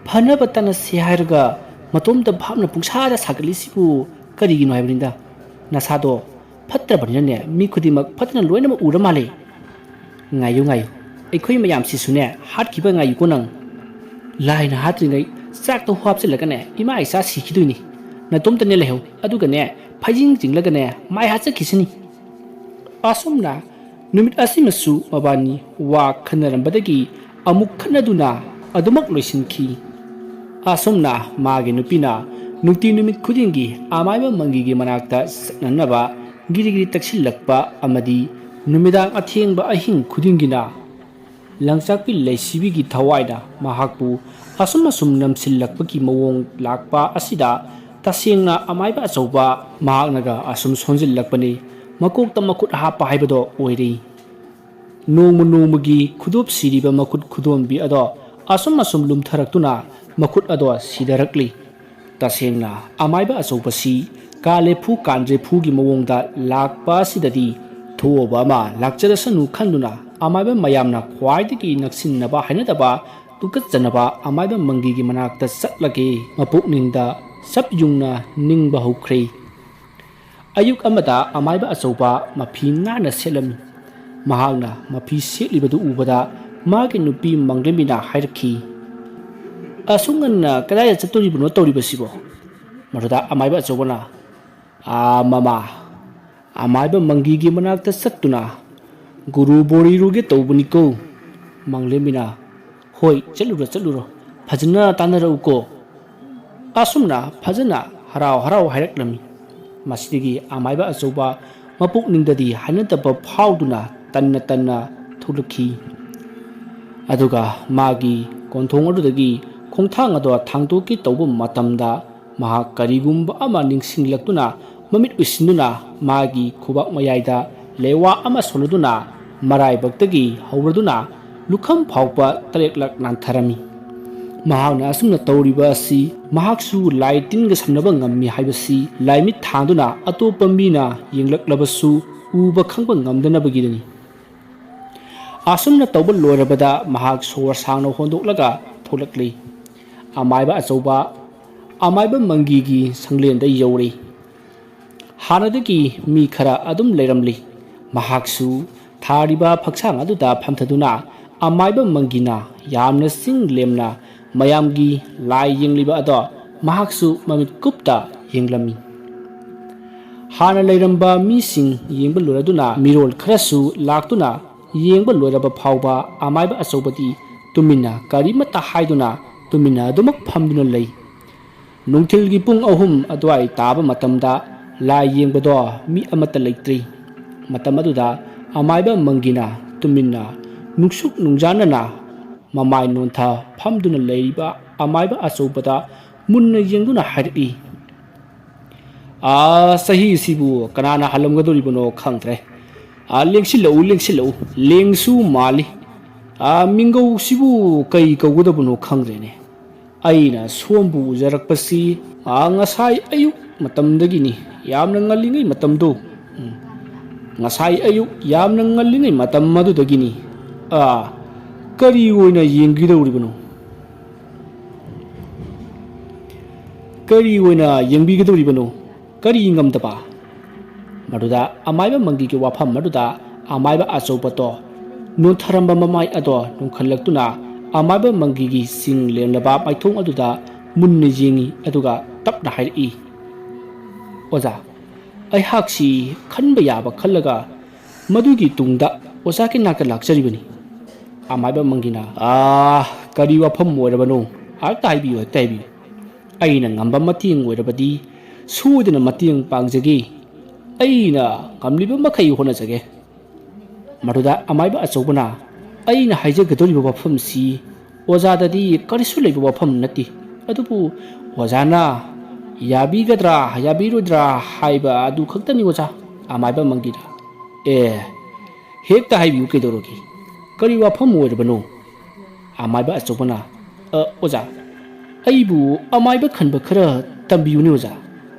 ꯐꯅꯕ ꯇꯥꯟꯅꯁꯦ ꯍꯥꯏꯔꯒ ꯃꯇꯣꯝꯇ ꯚꯥꯞꯅ ꯄꯨꯡꯁꯥꯗ ꯁꯥꯒꯠꯂꯤꯁꯤꯕꯨ ꯀꯔꯤꯒꯤꯅꯣ ꯍꯥꯏꯕꯅꯤꯗ꯫ ꯅꯁꯥꯗꯣ ꯐꯠꯇ꯭ꯔꯕꯅꯤꯅꯅꯦ ꯃꯤ ꯈꯨꯗꯤꯡꯃꯛ ꯐꯠꯇꯅ ꯂꯣꯏꯅꯃꯛ ꯎꯔ ꯃꯥꯜꯂꯦ꯫ ꯉꯥꯏꯌꯨ, ꯉꯥꯏꯌꯨ, ꯑꯩꯈꯣꯏ ꯃꯌꯥꯝꯁꯤꯁꯨꯅꯦ ꯍꯥꯠꯈꯤꯕ ꯉꯥꯏꯌꯨꯀꯣ ꯅꯪ꯫ ꯂꯥꯏꯅ ꯍꯥꯠꯇ꯭ꯔꯤꯉꯩ ꯆꯥꯛꯇꯣ ꯍꯥꯞꯆꯤꯜꯂꯒꯅꯦ ꯏꯃꯥ ꯏꯆꯥ ꯁꯤꯈꯤꯗꯣꯏꯅꯤ꯫ ꯅꯇꯣꯝꯇꯅꯦ ꯂꯩꯍꯧ, ꯑꯗꯨꯒꯅꯦ ꯐꯩꯖꯤꯡ ꯆꯤꯡꯂꯒꯅꯦ ꯃꯥꯏ ꯍꯥꯠꯆꯈꯤꯁꯤꯅꯤ"꯫ ꯑꯁꯨꯝꯅ ꯅꯨꯃꯤꯠ ꯑꯁꯤꯃꯁꯨ ꯃꯕꯥꯅꯤ ꯋꯥ ꯈꯟꯅꯔꯝꯕꯗꯒꯤ ꯑꯃꯨꯛ ꯈꯠꯅꯗꯨꯅ ꯑꯗꯨꯃꯛ ꯂꯣꯏꯁꯤꯟꯈꯤ꯫ ꯑꯁꯨꯝꯅ ꯃꯥꯒꯤ ꯅꯨꯄꯤꯅ ꯅꯨꯡꯇꯤ ꯅꯨꯃꯤꯠ ꯈꯨꯗꯤꯡꯒꯤ ꯑꯃꯥꯏꯕ ꯃꯪꯒꯤꯒꯤ ꯃꯅꯥꯛꯇ ꯆꯠꯅꯅꯕ ꯒꯤꯔꯤ ꯒꯤꯔꯤ ꯇꯛꯁꯤꯜꯂꯛꯄ ꯑꯃꯗꯤ ꯅꯨꯃꯤꯗꯥꯡ ꯑꯊꯦꯡꯕ ꯑꯍꯤꯡ ꯈꯨꯗꯤꯡꯒꯤꯅ ꯂꯪꯆꯥꯛꯄꯤ ꯂꯩꯁꯤꯕꯤꯒꯤ ꯊꯋꯥꯏꯅ ꯃꯍꯥꯛꯄꯨ ꯑꯁꯨꯝ ꯑꯁꯨꯝ ꯅꯝꯁꯤꯜꯂꯛꯄꯒꯤ ꯃꯑꯣꯡ ꯂꯥꯛꯄ ꯑꯁꯤꯗ ꯇꯁꯦꯡꯅ ꯑꯃꯥꯏꯕ ꯑꯆꯧꯕ ꯃꯍꯥꯛꯅꯒ ꯑꯁꯨꯝ ꯁꯣꯟꯖꯤꯜꯂꯛꯄꯅꯤ꯫ ꯃꯀꯣꯛꯇ ꯃꯈꯨꯠ ꯍꯥꯞꯄ ꯍꯥꯏꯕꯗꯣ ꯑꯣꯏꯔꯦ꯫ ꯅꯣꯡꯃ ꯅꯣꯡꯃꯒꯤ ꯈꯨꯗꯣꯞ ꯁꯤꯔꯤꯕ ꯃꯈꯨꯠ ꯈꯨꯗꯣꯝꯕꯤ ꯑꯗꯣ ꯑꯁꯨꯝ ꯑꯁꯨꯝ ꯂꯨꯝꯊꯔꯛꯇꯨꯅ ꯃꯈꯨꯠ ꯑꯗꯣ ꯁꯤꯗꯔꯛꯂꯤ꯫ ꯇꯁꯦꯡꯅ ꯑꯃꯥꯏꯕ ꯑꯆꯧꯕꯁꯤ ꯀꯥꯂꯦꯐꯨ ꯀꯥꯟꯗ꯭ꯔꯦꯐꯨꯒꯤ ꯃꯑꯣꯡꯗ ꯂꯥꯛꯄ ꯑꯁꯤꯗꯗꯤ ꯊꯣꯛꯑꯕ ꯑꯃ ꯂꯥꯛꯆꯔꯁꯅꯨ ꯈꯟꯗꯨꯅ ꯑꯃꯥꯏꯕ ꯃꯌꯥꯝꯅ ꯈ꯭ꯋꯥꯏꯗꯒꯤ ꯅꯛꯁꯤꯟꯅꯕ ꯍꯩꯅꯗꯕ ꯇꯨꯀꯠꯆꯅꯕ ꯑꯃꯥꯏꯕ ꯃꯪꯒꯤꯒꯤ ꯃꯅꯥꯛꯇ ꯆꯠꯂꯒꯦ ꯃꯄꯨꯛꯅꯤꯡꯗ ꯆꯞ ꯌꯨꯡꯅ ꯅꯤꯡꯕ ꯍꯧꯈ꯭ꯔꯦ꯫ ꯑꯌꯨꯛ ꯑꯃꯗ ꯑꯃꯥꯏꯕ ꯑꯆꯧꯕ ꯃꯐꯤ ꯅꯥꯟꯅ ꯁꯦꯠꯂꯝꯃꯤ꯫ ꯃꯍꯥꯛꯅ ꯃꯐꯤ ꯁꯦꯠꯂꯤꯕꯗꯨ ꯎꯕꯗ ꯃꯥꯒꯤ ꯅꯨꯄꯤ ꯃꯪꯂꯦꯝꯕꯤꯅ ꯍꯥꯏꯔꯛꯈꯤ, "ꯑꯁꯨꯛ ꯉꯟꯅ ꯀꯗꯥꯏꯗ ꯆꯠꯇꯣꯔꯤꯕꯅꯣ ꯇꯧꯔꯤꯕꯁꯤꯕꯣ?" ꯃꯗꯨꯗ ꯑꯃꯥꯏꯕ ꯑꯆꯧꯕꯅ, "ꯑꯥ, ꯃꯃꯥ, ꯑꯃꯥꯏꯕ ꯃꯪꯒꯤꯒꯤ ꯃꯅꯥꯛꯇ ꯆꯠꯇꯨꯅ ꯒꯨꯔꯨ ꯕꯣꯔꯤꯔꯨꯒꯦ ꯇꯧꯕꯅꯤꯀꯣ꯫" ꯃꯪꯂꯦꯝꯕꯤꯅ, "ꯍꯣꯏ, ꯆꯠꯂꯨꯔꯣ, ꯆꯠꯂꯨꯔꯣ꯫ ꯐꯖꯅ ꯇꯥꯟꯅꯔꯛꯎꯀꯣ꯫" ꯑꯁꯨꯝꯅ ꯐꯖꯅ ꯍꯔꯥꯎ ꯍꯔꯥꯎ ꯍꯥꯏꯔꯛꯂꯝꯃꯤ꯫ ꯃꯁꯤꯗꯒꯤ ꯑꯃꯥꯏꯕ ꯑꯆꯧꯕ ꯃꯄꯨꯛꯅꯤꯡꯗꯗꯤ ꯍꯩꯅꯗꯕ ꯐꯥꯎꯗꯨꯅ ꯇꯟꯅ ꯇꯟꯅ ꯊꯣꯛꯂꯛꯈꯤ꯫ ꯑꯗꯨꯒ ꯃꯥꯒꯤ ꯀꯣꯟꯊꯣꯡ ꯑꯗꯨꯗꯒꯤ ꯈꯣꯡꯊꯥꯡ ꯑꯗꯣ ꯊꯥꯡꯗꯣꯛꯀꯦ ꯇꯧꯕ ꯃꯇꯝꯗ ꯃꯍꯥꯛ ꯀꯔꯤꯒꯨꯝꯕ ꯑꯃ ꯅꯤꯡꯁꯤꯡꯂꯛꯇꯨꯅ ꯃꯃꯤꯠ ꯎꯏꯁꯤꯟꯗꯨꯅ ꯃꯥꯒꯤ ꯈꯨꯕꯥꯛ ꯃꯌꯥꯏꯗ ꯂꯦꯋꯥ ꯑꯃ ꯁꯣꯜꯂꯗꯨꯅ ꯃꯔꯥꯏꯕꯛꯇꯒꯤ ꯍꯧꯔꯗꯨꯅ ꯂꯨꯈꯝ ꯐꯥꯎꯕ ꯇꯔꯦꯠꯂꯛ ꯅꯥꯟꯊꯔꯝꯃꯤ꯫ ꯃꯍꯥꯛꯅ ꯑꯁꯨꯝꯅ ꯇꯧꯔꯤꯕ ꯑꯁꯤ ꯃꯍꯥꯛꯁꯨ ꯂꯥꯏ ꯇꯤꯟꯒ ꯁꯝꯅꯕ ꯉꯝꯃꯤ ꯍꯥꯏꯕꯁꯤ ꯂꯥꯏꯃꯤꯠ ꯊꯥꯡꯗꯨꯅ ꯑꯇꯣꯞꯄ ꯃꯤꯅ ꯌꯦꯡꯂꯛꯂꯕꯁꯨ ꯎꯕ ꯈꯪꯕ ꯉꯝꯗꯅꯕꯒꯤꯗꯅꯤ꯫ ꯑꯁꯨꯝꯅ ꯇꯧꯕ ꯂꯣꯏꯔꯕꯗ ꯃꯍꯥꯛ ꯁꯣꯔ ꯁꯥꯡꯅ ꯍꯣꯟꯗꯣꯛꯂꯒ ꯊꯣꯛꯂꯛꯂꯤ꯫ ꯑꯃꯥꯏꯕ ꯑꯆꯧꯕ ꯑꯃꯥꯏꯕ ꯃꯪꯒꯤꯒꯤ ꯁꯪꯂꯦꯟꯗ ꯌꯧꯔꯤ꯫ ꯍꯥꯟꯅꯗꯒꯤ ꯃꯤ ꯈꯔ ꯑꯗꯨꯝ ꯂꯩꯔꯝꯂꯤ꯫ ꯃꯍꯥꯛꯁꯨ ꯊꯥꯔꯤꯕ ꯐꯛꯁꯥꯡ ꯑꯗꯨꯗ ꯐꯝꯊꯗꯨꯅ ꯑꯃꯥꯏꯕ ꯃꯪꯒꯤꯅ ꯌꯥꯝꯅ ꯆꯤꯡ ꯂꯦꯝꯅ ꯃꯌꯥꯝꯒꯤ ꯂꯥꯏ ꯌꯦꯡꯂꯤꯕ ꯑꯗꯣ ꯃꯍꯥꯛꯁꯨ ꯃꯃꯤꯠ ꯀꯨꯞꯇ ꯌꯦꯡꯂꯝꯃꯤ꯫ ꯍꯥꯟꯅ ꯂꯩꯔꯝꯕ ꯃꯤꯁꯤꯡ ꯌꯦꯡꯕ ꯂꯣꯏꯔꯗꯨꯅ ꯃꯤꯔꯣꯜ ꯈꯔꯁꯨ ꯂꯥꯛꯇꯨꯅ ꯌꯦꯡꯕ ꯂꯣꯏꯔꯕ ꯐꯥꯎꯕ ꯑꯃꯥꯏꯕ ꯑꯆꯧꯕꯗꯤ ꯇꯨꯃꯤꯟꯅ ꯀꯔꯤꯃꯠꯇ ꯍꯥꯏꯗꯨꯅ ꯇꯨꯃꯤꯟꯅ ꯑꯗꯨꯃꯛ ꯐꯝꯗꯨꯅ ꯂꯩ꯫ ꯅꯨꯡꯊꯤꯜꯒꯤ ꯄꯨꯡ ꯑꯍꯨꯝ ꯑꯗꯨꯋꯥꯏ ꯇꯥꯕ ꯃꯇꯝꯗ ꯂꯥꯏ ꯌꯦꯡꯕꯗꯣ ꯃꯤ ꯑꯃꯠꯇ ꯂꯩꯇ꯭ꯔꯤ꯫ ꯃꯇꯝ ꯑꯗꯨꯗ ꯑꯃꯥꯏꯕ ꯃꯪꯒꯤꯅ ꯇꯨꯃꯤꯟꯅ ꯅꯨꯡꯁꯨꯛ ꯅꯨꯡꯖꯥꯅꯅ ꯃꯃꯥꯏ ꯅꯣꯟꯊ ꯐꯝꯗꯨꯅ ꯂꯩꯔꯤꯕ ꯑꯃꯥꯏꯕ ꯑꯆꯧꯕꯗ ꯃꯨꯟꯅ ꯌꯦꯡꯗꯨꯅ ꯍꯥꯏꯔꯛꯏ, "ꯑꯥ, ꯆꯍꯤꯁꯤꯕꯨ ꯀꯅꯥꯅ ꯍꯜꯂꯝꯒꯗꯧꯔꯤꯕꯅꯣ ꯈꯪꯗ꯭ꯔꯦ꯫ ꯑꯥ, ꯂꯦꯡꯁꯤꯜꯂꯛꯎ, ꯂꯦꯡꯁꯤꯜꯂꯛꯎ꯫ ꯂꯦꯡꯁꯨ ꯃꯥꯜꯂꯤ꯫ ꯑꯥ, ꯃꯤꯡꯒꯧꯁꯤꯕꯨ ꯀꯩ ꯀꯧꯒꯗꯕꯅꯣ ꯈꯪꯗ꯭ꯔꯦꯅꯦ꯫ ꯑꯩꯅ ꯁꯣꯝꯕꯨ ꯎꯖꯔꯛꯄꯁꯤ, ꯑꯥ, ꯉꯁꯥꯏ ꯑꯌꯨꯛ ꯃꯇꯝꯗꯒꯤꯅꯤ꯫ ꯌꯥꯝꯅ ꯉꯜꯂꯤꯉꯩ ꯃꯇꯝꯗꯣ꯫ ꯎꯝ꯫ ꯉꯁꯥꯏ ꯑꯌꯨꯛ ꯌꯥꯝꯅ ꯉꯜꯂꯤꯉꯩ ꯃꯇꯝ ꯑꯗꯨꯗꯒꯤꯅꯤ꯫ ꯑꯥ, ꯀꯔꯤ ꯑꯣꯏꯅ ꯌꯦꯡꯒꯗꯧꯔꯤꯕꯅꯣ? ꯀꯔꯤ ꯑꯣꯏꯅ ꯌꯦꯡꯕꯤꯒꯗꯧꯔꯤꯕꯅꯣ? ꯀꯔꯤ ꯉꯝꯗꯕ?" ꯃꯗꯨꯗ ꯑꯃꯥꯏꯕ ꯃꯪꯒꯤꯒꯤ ꯋꯥꯐꯝ ꯑꯗꯨꯗ ꯑꯃꯥꯏꯕ ꯑꯆꯧꯕꯗꯣ ꯅꯣꯟꯊꯔꯝꯕ ꯃꯃꯥꯏ ꯑꯗꯣ ꯅꯣꯟꯈꯠꯂꯛꯇꯨꯅ ꯑꯃꯥꯏꯕ ꯃꯪꯒꯤꯒꯤ ꯆꯤꯡ ꯂꯦꯝꯂꯕ ꯃꯥꯏꯊꯣꯡ ꯑꯗꯨꯗ ꯃꯨꯟꯅ ꯌꯦꯡꯉꯤ, ꯑꯗꯨꯒ ꯇꯞꯅ ꯍꯥꯏꯔꯛꯏ, "ꯑꯣꯖꯥ, ꯑꯩꯍꯥꯛꯁꯤ ꯈꯟꯕ ꯌꯥꯕ ꯈꯜꯂꯒ ꯃꯗꯨꯒꯤ ꯇꯨꯡꯗ ꯑꯣꯖꯥꯒꯤ ꯅꯥꯛꯇ ꯂꯥꯛꯆꯔꯤꯕꯅꯤ꯫" ꯑꯃꯥꯏꯕ ꯃꯪꯒꯤꯅ, "ꯑꯥ, ꯀꯔꯤ ꯋꯥꯐꯝ ꯑꯣꯏꯔꯕꯅꯣ? ꯍꯦꯛꯇ ꯍꯥꯏꯕꯤꯌꯨ, ꯍꯦꯛꯇ ꯍꯥꯏꯕꯤꯌꯨ꯫ ꯑꯩꯅ ꯉꯝꯕ ꯃꯇꯦꯡ ꯑꯣꯏꯔꯕꯗꯤ ꯁꯣꯏꯗꯅ ꯃꯇꯦꯡ ꯄꯥꯡꯖꯒꯦ꯫ ꯑꯩꯅ ꯉꯝꯂꯤꯕ ꯃꯈꯩ ꯍꯣꯠꯅꯖꯒꯦ꯫" ꯃꯗꯨꯗ ꯑꯃꯥꯏꯕ ꯑꯆꯧꯕꯅ, "ꯑꯩꯅ ꯍꯥꯏꯖꯒꯗꯧꯔꯤꯕ ꯋꯥꯐꯝꯁꯤ ꯑꯣꯖꯥꯗꯗꯤ ꯀꯔꯤꯁꯨ ꯂꯩꯕ ꯋꯥꯐꯝ ꯅꯠꯇꯦ꯫ ꯑꯗꯨꯕꯨ ꯑꯣꯖꯥꯅ "ꯌꯥꯕꯤꯒꯗ꯭ꯔꯥ ꯌꯥꯕꯤꯔꯣꯏꯗ꯭ꯔꯥ ꯍꯥꯏꯕ ꯑꯗꯨ ꯈꯛꯇꯅꯤ ꯑꯣꯖꯥ"꯫ ꯑꯃꯥꯏꯕ ꯃꯪꯒꯤꯅ, "ꯑꯦ, ꯍꯦꯛꯇ ꯍꯥꯏꯕꯤꯌꯨ ꯀꯩꯗꯧꯔꯒꯦ? ꯀꯔꯤ ꯋꯥꯐꯝ ꯑꯣꯏꯔꯕꯅꯣ?" ꯑꯃꯥꯏꯕ ꯑꯆꯧꯕꯅ, "ꯑ, ꯑꯣꯖꯥ, ꯑꯩꯕꯨ ꯑꯃꯥꯏꯕ ꯈꯟꯕ ꯈꯔ ꯇꯝꯕꯤꯌꯨꯅꯦ ꯑꯣꯖꯥ"꯫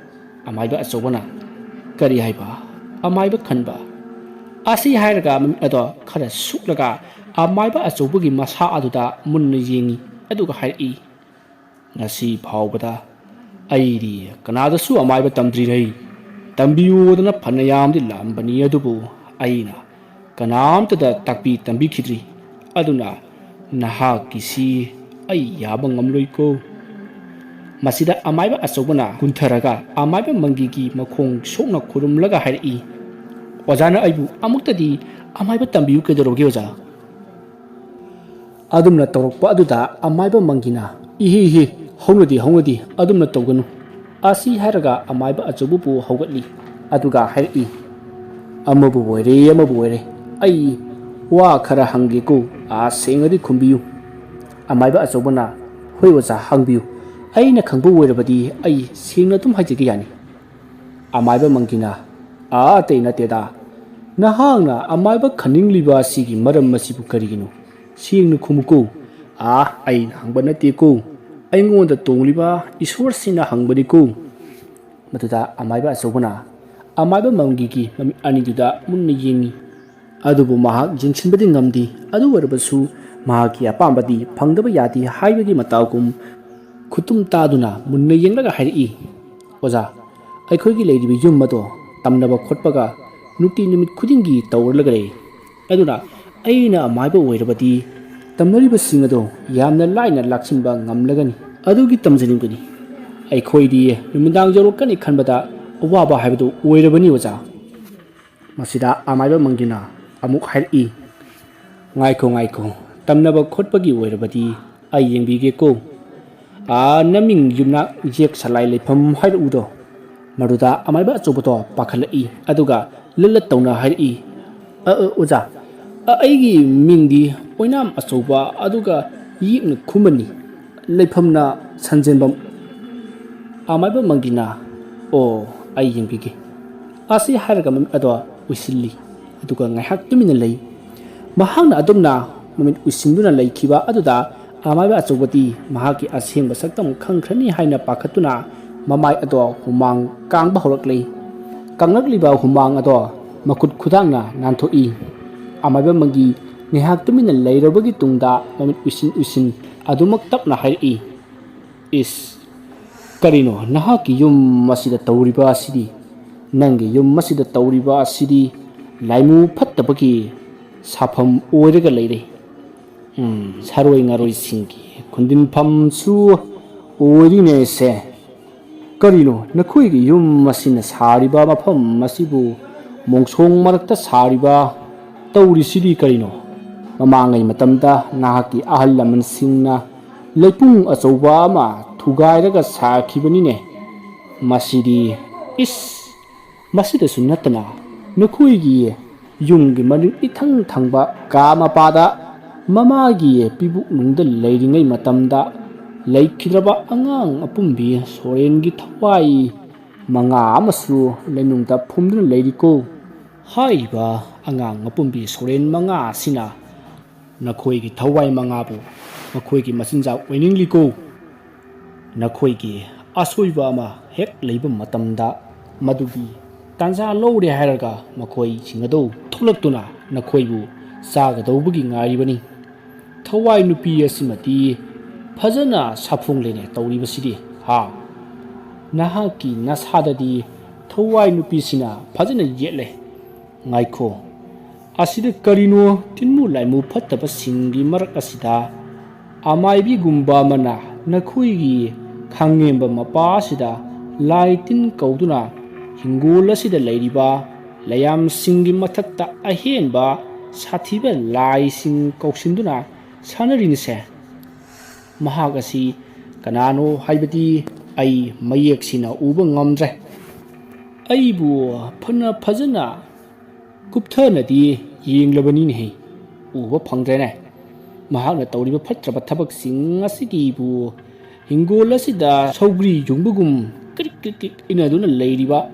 ꯑꯃꯥꯏꯕ ꯑꯆꯧꯕꯅ, "ꯀꯔꯤ ꯍꯥꯏꯕ? ꯑꯃꯥꯏꯕ ꯈꯟꯕ?" ꯑꯁꯤ ꯍꯥꯏꯔꯒ ꯃꯃꯤꯠ ꯑꯗꯣ ꯈꯔ ꯁꯨꯛꯂꯒ ꯑꯃꯥꯏꯕ ꯑꯆꯧꯕꯒꯤ ꯃꯁꯥ ꯑꯗꯨꯗ ꯃꯨꯟꯅ ꯌꯦꯡꯉꯤ, ꯑꯗꯨꯒ ꯍꯥꯏꯔꯛꯏ, "ꯉꯁꯤ ꯐꯥꯎꯕꯗ ꯑꯩꯗꯤ ꯀꯅꯥꯗꯁꯨ ꯑꯃꯥꯏꯕ ꯇꯝꯗ꯭ꯔꯤꯔꯩ꯫ ꯇꯝꯕꯤꯌꯨꯗꯅ ꯐꯅꯌꯥꯝꯗꯤ ꯂꯥꯛꯑꯝꯕꯅꯤ, ꯑꯗꯨꯕꯨ ꯑꯩꯅ ꯀꯅꯥꯝꯇꯗ ꯇꯥꯛꯄꯤ ꯇꯝꯕꯤꯈꯤꯗ꯭ꯔꯤ꯫ ꯑꯗꯨꯅ ꯅꯍꯥꯛꯀꯤꯁꯤ ꯑꯩ ꯌꯥꯕ ꯉꯝꯂꯣꯏꯀꯣ"꯫ ꯃꯁꯤꯗ ꯑꯃꯥꯏꯕ ꯑꯆꯧꯕꯅ ꯀꯨꯟꯊꯔꯒ ꯑꯃꯥꯏꯕ ꯃꯪꯒꯤꯒꯤ ꯃꯈꯣꯡ ꯁꯣꯛꯅ ꯈꯨꯔꯨꯝꯂꯒ ꯍꯥꯏꯔꯛꯏ, "ꯑꯣꯖꯥꯅ ꯑꯩꯕꯨ ꯑꯃꯨꯛꯇꯗꯤ ꯑꯃꯥꯏꯕ ꯇꯝꯕꯤꯌꯨ ꯀꯩꯗꯧꯔꯒꯦ ꯑꯣꯖꯥ?" ꯑꯗꯨꯝꯅ ꯇꯧꯔꯛꯄ ꯑꯗꯨꯗ ꯑꯃꯥꯏꯕ ꯃꯪꯒꯤꯅ, "ꯏꯍꯤ ꯏꯍꯤ, ꯍꯧꯅꯗꯤ ꯍꯧꯅꯗꯤ, ꯑꯗꯨꯝꯅ ꯇꯧꯒꯅꯨ"꯫ ꯑꯁꯤ ꯍꯥꯏꯔꯒ ꯑꯃꯥꯏꯕ ꯑꯆꯧꯕꯕꯨ ꯍꯧꯒꯠꯂꯤ, ꯑꯗꯨꯒ ꯍꯥꯏꯔꯛꯏ, "ꯑꯃꯕꯨ ꯑꯣꯏꯔꯦ, ꯑꯃꯕꯨ ꯑꯣꯏꯔꯦ, ꯑꯩ ꯋꯥ ꯈꯔ ꯍꯪꯒꯦꯀꯣ, ꯑꯥ ꯁꯦꯡꯅꯗꯤ ꯈꯨꯝꯕꯤꯌꯨ"꯫ ꯑꯃꯥꯏꯕ ꯑꯆꯧꯕꯅ, "ꯍꯣꯏ ꯑꯣꯖꯥ, ꯍꯪꯕꯤꯌꯨ, ꯑꯩꯅ ꯈꯪꯕ ꯑꯣꯏꯔꯕꯗꯤ ꯑꯩ ꯁꯦꯡꯅ ꯑꯗꯨꯝ ꯍꯥꯏꯖꯒꯦ ꯌꯥꯅꯤ"꯫ ꯑꯃꯥꯏꯕ ꯃꯪꯒꯤꯅ, "ꯑꯥ, ꯑꯇꯩ ꯅꯠꯇꯦꯗ, ꯅꯍꯥꯛꯅ ꯑꯃꯥꯏꯕ ꯈꯟꯅꯤꯡꯂꯤꯕ ꯑꯁꯤꯒꯤ ꯃꯔꯝ ꯑꯁꯤꯕꯨ ꯀꯔꯤꯒꯤꯅꯣ? ꯁꯦꯡꯅ ꯈꯨꯝꯃꯨꯀꯣ꯫ ꯑꯥ, ꯑꯩꯅ ꯍꯪꯕ ꯅꯠꯇꯦꯀꯣ, ꯑꯩꯉꯣꯟꯗ ꯇꯣꯡꯂꯤꯕ ꯏꯁꯣꯔꯁꯤꯅ ꯍꯪꯕꯅꯤꯀꯣ"꯫ ꯃꯗꯨꯗ ꯑꯃꯥꯏꯕ ꯑꯆꯧꯕꯅ ꯑꯃꯥꯏꯕ ꯃꯪꯒꯤꯒꯤ ꯃꯃꯤꯠ ꯑꯅꯤꯗꯨꯗ ꯃꯨꯟꯅ ꯌꯦꯡꯉꯤ꯫ ꯑꯗꯨꯕꯨ ꯃꯍꯥꯛ ꯌꯦꯡꯁꯤꯟꯕꯗꯤ ꯉꯝꯗꯦ꯫ ꯑꯗꯨ ꯑꯣꯏꯔꯕꯁꯨ ꯃꯍꯥꯛꯀꯤ ꯑꯄꯥꯝꯕꯗꯤ ꯐꯪꯗꯕ ꯌꯥꯗꯦ ꯍꯥꯏꯕꯒꯤ ꯃꯇꯥꯎꯒꯨꯝ ꯈꯨꯠꯇꯨꯝ ꯇꯥꯗꯨꯅ ꯃꯨꯟꯅ ꯌꯦꯡꯂꯒ ꯍꯥꯏꯔꯛꯏ, "ꯑꯣꯖꯥ, ꯑꯩꯈꯣꯏꯒꯤ ꯂꯩꯔꯤꯕ ꯌꯨꯝ ꯑꯗꯣ ꯇꯝꯅꯕ ꯈꯣꯠꯄꯒ ꯅꯨꯡꯇꯤ ꯅꯨꯃꯤꯠ ꯈꯨꯗꯤꯡꯒꯤ ꯇꯧꯔꯂꯒ ꯂꯩ꯫ ꯑꯗꯨꯅ ꯑꯩꯅ ꯑꯃꯥꯏꯕ ꯑꯣꯏꯔꯕꯗꯤ ꯇꯝꯅꯔꯤꯕꯁꯤꯡ ꯑꯗꯣ ꯌꯥꯝꯅ ꯂꯥꯏꯅ ꯂꯥꯛꯁꯤꯟꯕ ꯉꯝꯂꯒꯅꯤ꯫ ꯑꯗꯨꯒꯤ ꯇꯝꯖꯅꯤꯡꯕꯅꯤ꯫ ꯑꯩꯈꯣꯏꯗꯤ ꯅꯨꯃꯤꯗꯥꯡ ꯌꯧꯔꯛꯀꯅꯤ ꯈꯟꯕꯗ ꯑꯋꯥꯕ ꯍꯥꯏꯕꯗꯨ ꯑꯣꯏꯔꯕꯅꯤ ꯑꯣꯖꯥ"꯫ ꯃꯁꯤꯗ ꯑꯃꯥꯏꯕ ꯃꯪꯒꯤꯅ ꯑꯃꯨꯛ ꯍꯥꯏꯔꯛꯏ, "ꯉꯥꯏꯈꯣ, ꯉꯥꯏꯈꯣ, ꯇꯝꯅꯕ ꯈꯣꯠꯄꯒꯤ ꯑꯣꯏꯔꯕꯗꯤ ꯑꯩ ꯌꯦꯡꯕꯤꯒꯦꯀꯣ꯫ ꯑꯥ, ꯅꯃꯤꯡ ꯌꯨꯝꯅꯥꯛ ꯌꯦꯛ ꯁꯂꯥꯏ ꯂꯩꯐꯝ ꯍꯥꯏꯔꯛꯎꯗꯣ"꯫ ꯃꯗꯨꯗ ꯑꯃꯥꯏꯕ ꯑꯆꯧꯕꯗꯣ ꯄꯥꯈꯠꯂꯛꯏ, ꯑꯗꯨꯒ ꯂꯠ ꯂꯠ ꯇꯧꯅ ꯍꯥꯏꯔꯛꯏ, "ꯑ, ꯑ, ꯑꯣꯖꯥ, ꯑ, ꯑꯩꯒꯤ ꯃꯤꯡꯗꯤ ꯑꯣꯏꯅꯥꯝ ꯑꯆꯧꯕ, ꯑꯗꯨꯒ ꯌꯦꯛꯅ ꯈꯨꯃꯟꯅꯤ, ꯂꯩꯐꯝꯅ ꯁꯟꯖꯦꯟꯕꯝ"꯫ ꯑꯃꯥꯏꯕ ꯃꯪꯒꯤꯅ, "ꯑꯣ, ꯑꯩ ꯌꯦꯡꯕꯤꯒꯦ" ꯑꯁꯤ ꯍꯥꯏꯔꯒ ꯃꯃꯤꯠ ꯑꯗꯣ ꯎꯏꯁꯤꯜꯂꯤ꯫ ꯑꯗꯨꯒ ꯉꯥꯏꯍꯥꯛ ꯇꯨꯃꯤꯟꯅ ꯂꯩ꯫ ꯃꯍꯥꯛꯅ ꯑꯗꯨꯝꯅ ꯃꯃꯤꯠ ꯎꯏꯁꯤꯟꯗꯨꯅ ꯂꯩꯈꯤꯕ ꯑꯗꯨꯗ ꯑꯃꯥꯏꯕ ꯑꯆꯧꯕꯗꯤ ꯃꯍꯥꯛꯀꯤ ꯑꯁꯦꯡꯕ ꯁꯛꯇꯝ ꯈꯪꯈ꯭ꯔꯅꯤ ꯍꯥꯏꯅ ꯄꯥꯈꯠꯇꯨꯅ ꯃꯃꯥꯏ ꯑꯗꯣ ꯍꯨꯃꯥꯡ ꯀꯥꯡꯕ ꯍꯧꯔꯛꯂꯤ꯫ ꯀꯪꯂꯛꯂꯤꯕ ꯍꯨꯃꯥꯡ ꯑꯗꯣ ꯃꯈꯨꯠ ꯈꯨꯗꯥꯡꯅ ꯅꯥꯟꯊꯣꯛꯏ꯫ ꯑꯃꯥꯏꯕ ꯃꯪꯒꯤ ꯉꯥꯏꯍꯥꯛ ꯇꯨꯃꯤꯟꯅ ꯂꯩꯔꯕꯒꯤ ꯇꯨꯡꯗ ꯃꯃꯤꯠ ꯎꯏꯁꯤꯟ ꯎꯏꯁꯤꯟ ꯑꯗꯨꯃꯛ ꯇꯞꯅ ꯍꯥꯏꯔꯛꯏ, "ꯏꯁ, ꯀꯔꯤꯅꯣ ꯅꯍꯥꯛꯀꯤ ꯌꯨꯝ ꯑꯁꯤꯗ ꯇꯧꯔꯤꯕ ꯑꯁꯤꯗꯤ? ꯅꯪꯒꯤ ꯌꯨꯝ ꯑꯁꯤꯗ ꯇꯧꯔꯤꯕ ꯑꯁꯤꯗꯤ ꯂꯥꯏꯃꯨ ꯐꯠꯇꯕꯒꯤ ꯁꯥꯐꯝ ꯑꯣꯏꯔꯒ ꯂꯩꯔꯦ꯫ ꯎꯝ, ꯁꯥꯔꯣꯏ ꯉꯥꯔꯣꯏꯁꯤꯡꯒꯤ ꯈꯨꯟꯗꯤꯟꯐꯝꯁꯨ ꯑꯣꯏꯔꯤꯅꯦꯁꯦ꯫ ꯀꯔꯤꯅꯣ ꯅꯈꯣꯏꯒꯤ ꯌꯨꯝ ꯑꯁꯤꯅ ꯁꯥꯔꯤꯕ ꯃꯐꯝ ꯑꯁꯤꯕꯨ ꯃꯣꯡꯁꯣꯡ ꯃꯔꯛꯇ ꯁꯥꯔꯤꯕ? ꯇꯧꯔꯤꯁꯤꯗꯤ ꯀꯔꯤꯅꯣ? ꯃꯃꯥꯡꯉꯩ ꯃꯇꯝꯗ ꯅꯍꯥꯛꯀꯤ ꯑꯍꯜ ꯂꯃꯟꯁꯤꯡꯅ ꯂꯩꯄꯨꯡ ꯑꯆꯧꯕ ꯑꯃ ꯊꯨꯒꯥꯏꯔꯒ ꯁꯥꯈꯤꯕꯅꯤꯅꯦ꯫ ꯃꯁꯤꯗꯤ, ꯏꯁ, ꯃꯁꯤꯗꯁꯨ ꯅꯠꯇꯅ ꯅꯈꯣꯏꯒꯤ ꯌꯨꯝꯒꯤ ꯃꯅꯤꯡ ꯏꯊꯪ ꯊꯪꯕ ꯀꯥ ꯃꯄꯥꯗ ꯃꯃꯥꯒꯤ ꯄꯤꯕꯨꯛꯅꯨꯡꯗ ꯂꯩꯔꯤꯉꯩ ꯃꯇꯝꯗ ꯂꯩꯈꯤꯗ꯭ꯔꯕ ꯑꯉꯥꯡ ꯑꯄꯨꯝꯕꯤ ꯁꯣꯔꯦꯟꯒꯤ ꯊꯋꯥꯏ ꯃꯉꯥ ꯑꯃꯁꯨ ꯂꯩꯅꯨꯡꯗ ꯐꯨꯝꯗꯨꯅ ꯂꯩꯔꯤꯀꯣ꯫ ꯍꯥꯏꯔꯤꯕ ꯑꯉꯥꯡ ꯑꯄꯨꯝꯕꯤ ꯁꯣꯔꯦꯟ ꯃꯉꯥ ꯑꯁꯤꯅ ꯅꯈꯣꯏꯒꯤ ꯊꯋꯥꯏ ꯃꯉꯥꯕꯨ ꯃꯈꯣꯏꯒꯤ ꯃꯆꯤꯟꯖꯥꯛ ꯑꯣꯏꯅꯤꯡꯂꯤꯀꯣ꯫ ꯅꯈꯣꯏꯒꯤ ꯑꯁꯣꯏꯕ ꯑꯃ ꯍꯦꯛ ꯂꯩꯕ ꯃꯇꯝꯗ ꯃꯗꯨꯒꯤ ꯇꯥꯟꯖꯥ ꯂꯧꯔꯦ ꯍꯥꯏꯔꯒ ꯃꯈꯣꯏꯁꯤꯡ ꯑꯗꯨ ꯊꯣꯛꯂꯛꯇꯨꯅ ꯅꯈꯣꯏꯕꯨ ꯆꯥꯒꯗꯧꯕꯒꯤ ꯉꯥꯏꯔꯤꯕꯅꯤ꯫ ꯊꯋꯥꯏ ꯅꯨꯄꯤ ꯑꯁꯤꯃꯗꯤ ꯐꯖꯅ ꯁꯥꯐꯣꯡꯂꯦꯅꯦ ꯇꯧꯔꯤꯕꯁꯤꯗꯤ, ꯍꯥ? ꯅꯍꯥꯛꯀꯤ ꯅꯁꯥꯗꯗꯤ ꯊꯋꯥꯏ ꯅꯨꯄꯤꯁꯤꯅ ꯐꯖꯅ ꯌꯦꯠꯂꯦ꯫ ꯉꯥꯏꯈꯣ, ꯑꯁꯤꯗ ꯀꯔꯤꯅꯣ ꯇꯤꯟꯃꯨ ꯂꯥꯏꯃꯨ ꯐꯠꯇꯕꯁꯤꯡꯒꯤ ꯃꯔꯛ ꯑꯁꯤꯗ ꯑꯃꯥꯏꯕꯤꯒꯨꯝꯕ ꯑꯃꯅ ꯅꯈꯣꯏꯒꯤ ꯈꯥꯡꯉꯦꯝꯕ ꯃꯄꯥ ꯑꯁꯤꯗ ꯂꯥꯏ ꯇꯤꯟ ꯀꯧꯗꯨꯅ ꯍꯤꯡꯒꯣꯜ ꯑꯁꯤꯗ ꯂꯩꯔꯤꯕ ꯂꯩꯌꯥꯝꯁꯤꯡꯒꯤ ꯃꯊꯛꯇ ꯑꯍꯦꯟꯕ ꯁꯥꯊꯤꯕ ꯂꯥꯏꯁꯤꯡ ꯀꯧꯁꯤꯟꯗꯨꯅ ꯁꯥꯟꯅꯔꯤꯅꯤꯁꯦ꯫ ꯃꯍꯥꯛ ꯑꯁꯤ ꯀꯅꯥꯅꯣ ꯍꯥꯏꯕꯗꯤ ꯑꯩ ꯃꯌꯦꯛ ꯁꯦꯡꯅ ꯎꯕ ꯉꯝꯗ꯭ꯔꯦ꯫ ꯑꯩꯕꯨ ꯐꯅ ꯐꯖꯅ ꯀꯨꯞꯊꯅꯗꯤ ꯌꯦꯡꯂꯕꯅꯤꯅꯦꯍꯦ, ꯎꯕ ꯐꯪꯗ꯭ꯔꯦꯅꯦ꯫ ꯃꯍꯥꯛꯅ ꯇꯧꯔꯤꯕ ꯐꯠꯇ꯭ꯔꯕ ꯊꯕꯛꯁꯤꯡ ꯑꯁꯤꯒꯤꯕꯨ ꯍꯤꯡꯒꯣꯜ ꯑꯁꯤꯗ ꯁꯧꯒ꯭ꯔꯤ ꯌꯨꯡꯕꯒꯨꯝ ꯀ꯭ꯔꯤꯛ ꯀ꯭ꯔꯤꯛ ꯀ꯭ꯔꯤꯛ ꯏꯟꯅꯗꯨꯅ ꯂꯩꯔꯤꯕ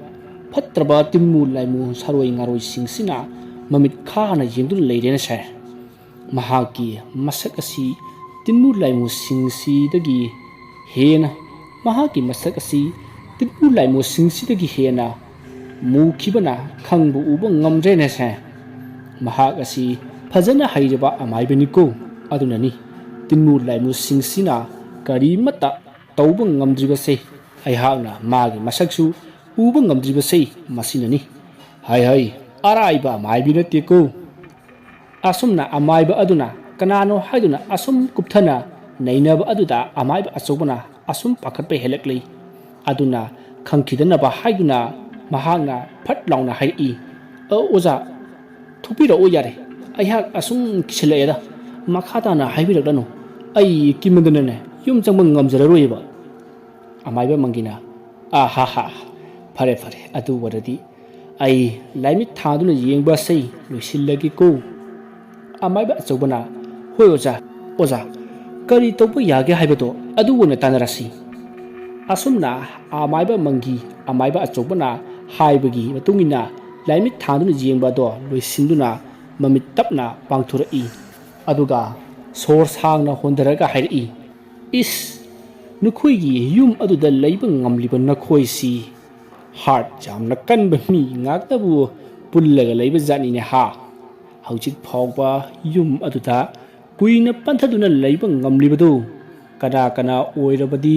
ꯐꯠꯇ꯭ꯔꯕ ꯇꯤꯟꯃꯨ ꯂꯥꯏꯃꯨ ꯁꯥꯔꯣꯏ ꯉꯥꯔꯣꯏꯁꯤꯡꯁꯤꯅ ꯃꯃꯤꯠ ꯈꯥꯅ ꯌꯦꯡꯗꯨꯅ ꯂꯩꯔꯦꯅꯁꯦ꯫ ꯃꯍꯥꯛꯀꯤ ꯃꯁꯛ ꯑꯁꯤ ꯇꯤꯟꯃꯨ ꯂꯥꯏꯃꯨꯁꯤꯡꯁꯤꯗꯒꯤ ꯍꯦꯟꯅ, ꯃꯍꯥꯛꯀꯤ ꯃꯁꯛ ꯑꯁꯤ ꯇꯤꯟꯃꯨ ꯂꯥꯏꯃꯨꯁꯤꯡꯁꯤꯗꯒꯤ ꯍꯦꯟꯅ ꯃꯨꯈꯤꯕꯅ ꯈꯪꯕ ꯎꯕ ꯉꯝꯗ꯭ꯔꯦꯅꯦꯁꯦ꯫ ꯃꯍꯥꯛ ꯑꯁꯤ ꯐꯖꯅ ꯍꯩꯔꯕ ꯑꯃꯥꯏꯕꯅꯤꯀꯣ꯫ ꯑꯗꯨꯅꯅꯤ ꯇꯤꯟꯃꯨ ꯂꯥꯏꯃꯨꯁꯤꯡꯁꯤꯅ ꯀꯔꯤꯃꯠꯇ ꯇꯧꯕ ꯉꯝꯗ꯭ꯔꯤꯕꯁꯦ꯫ ꯑꯩꯍꯥꯛꯅ ꯃꯥꯒꯤ ꯃꯁꯛꯁꯨ ꯎꯕ ꯉꯝꯗ꯭ꯔꯤꯕꯁꯦ ꯃꯁꯤꯅꯅꯤ꯫ ꯍꯥꯏ ꯍꯥꯏ, ꯑꯔꯥꯏꯕ ꯑꯃꯥꯏꯕꯤ ꯅꯠꯇꯦꯀꯣ꯫ ꯑꯁꯨꯝꯅ ꯑꯃꯥꯏꯕ ꯑꯗꯨꯅ ꯀꯅꯥꯅꯣ ꯍꯥꯏꯗꯨꯅ ꯑꯁꯨꯝ ꯀꯨꯞꯊꯅ ꯅꯩꯅꯕ ꯑꯗꯨꯗ ꯑꯃꯥꯏꯕ ꯑꯆꯧꯕꯅ ꯑꯁꯨꯝ ꯄꯥꯈꯠꯄ ꯍꯦꯜꯂꯛꯂꯤ꯫ ꯑꯗꯨꯅ ꯈꯪꯈꯤꯗꯅꯕ ꯍꯥꯏꯗꯨꯅ ꯃꯍꯥꯛꯅ ꯐꯠ ꯂꯥꯎꯅ ꯍꯥꯏꯔꯛꯏ, "ꯑ, ꯑꯣꯖꯥ, ꯊꯣꯛꯄꯤꯔꯛꯑꯣ ꯌꯥꯔꯦ꯫ ꯑꯩꯍꯥꯛ ꯑꯁꯨꯝ ꯀꯤꯁꯤꯜꯂꯛꯑꯦꯗ꯫ ꯃꯈꯥ ꯇꯥꯅ ꯍꯥꯏꯕꯤꯔꯛꯂꯅꯨ꯫ ꯑꯩ ꯀꯤꯃꯟꯗꯅꯅꯦ ꯌꯨꯝ ꯆꯪꯕ ꯉꯝꯖꯔꯔꯣꯏꯑꯕ"꯫ ꯑꯃꯥꯏꯕ ꯃꯪꯒꯤꯅ, "ꯑꯥ ꯍꯥ ꯍꯥ, ꯐꯔꯦ ꯐꯔꯦ, ꯑꯗꯨ ꯑꯣꯏꯔꯗꯤ ꯑꯩ ꯂꯥꯏꯃꯤꯠ ꯊꯥꯗꯨꯅ ꯌꯦꯡꯕ ꯑꯁꯤ ꯂꯣꯏꯁꯤꯜꯂꯒꯦꯀꯣ"꯫ ꯑꯃꯥꯏꯕ ꯑꯆꯧꯕꯅ, "ꯍꯣꯏ ꯑꯣꯖꯥ, ꯑꯣꯖꯥ, ꯀꯔꯤ ꯇꯧꯕ ꯌꯥꯒꯦ ꯍꯥꯏꯕꯗꯣ ꯑꯗꯨ ꯑꯣꯏꯅ ꯇꯥꯟꯅꯔꯁꯤ"꯫ ꯑꯁꯨꯝꯅ ꯑꯃꯥꯏꯕ ꯃꯪꯒꯤ ꯑꯃꯥꯏꯕ ꯑꯆꯧꯕꯅ ꯍꯥꯏꯕꯒꯤ ꯃꯇꯨꯡ ꯏꯟꯅ ꯂꯥꯏꯃꯤꯠ ꯊꯥꯗꯨꯅ ꯌꯦꯡꯕ ꯑꯗꯣ ꯂꯣꯏꯁꯤꯟꯗꯨꯅ ꯃꯃꯤꯠ ꯇꯞꯅ ꯄꯥꯡꯊꯣꯔꯛꯏ꯫ ꯑꯗꯨꯒ ꯁꯣꯔ ꯁꯥꯡꯅ ꯍꯣꯟꯊꯔꯒ ꯍꯥꯏꯔꯛꯏ, "ꯏꯁ, ꯅꯈꯣꯏꯒꯤ ꯌꯨꯝ ꯑꯗꯨꯗ ꯂꯩꯕ ꯉꯝꯂꯤꯕ ꯅꯈꯣꯏꯁꯤ ꯍꯥꯔꯠ ꯌꯥꯝꯅ ꯀꯟꯕ ꯃꯤ ꯉꯥꯛꯇꯕꯨ ꯄꯨꯜꯂꯒ ꯂꯩꯕ ꯖꯥꯠꯅꯤꯅꯦ ꯍꯥ꯫ ꯍꯧꯖꯤꯛ ꯐꯥꯎꯕ ꯌꯨꯝ ꯑꯗꯨꯗ ꯀꯨꯏꯅ ꯄꯟꯊꯗꯨꯅ ꯂꯩꯕ ꯉꯝꯂꯤꯕꯗꯨ ꯀꯅꯥ ꯀꯅꯥ ꯑꯣꯏꯔꯕꯗꯤ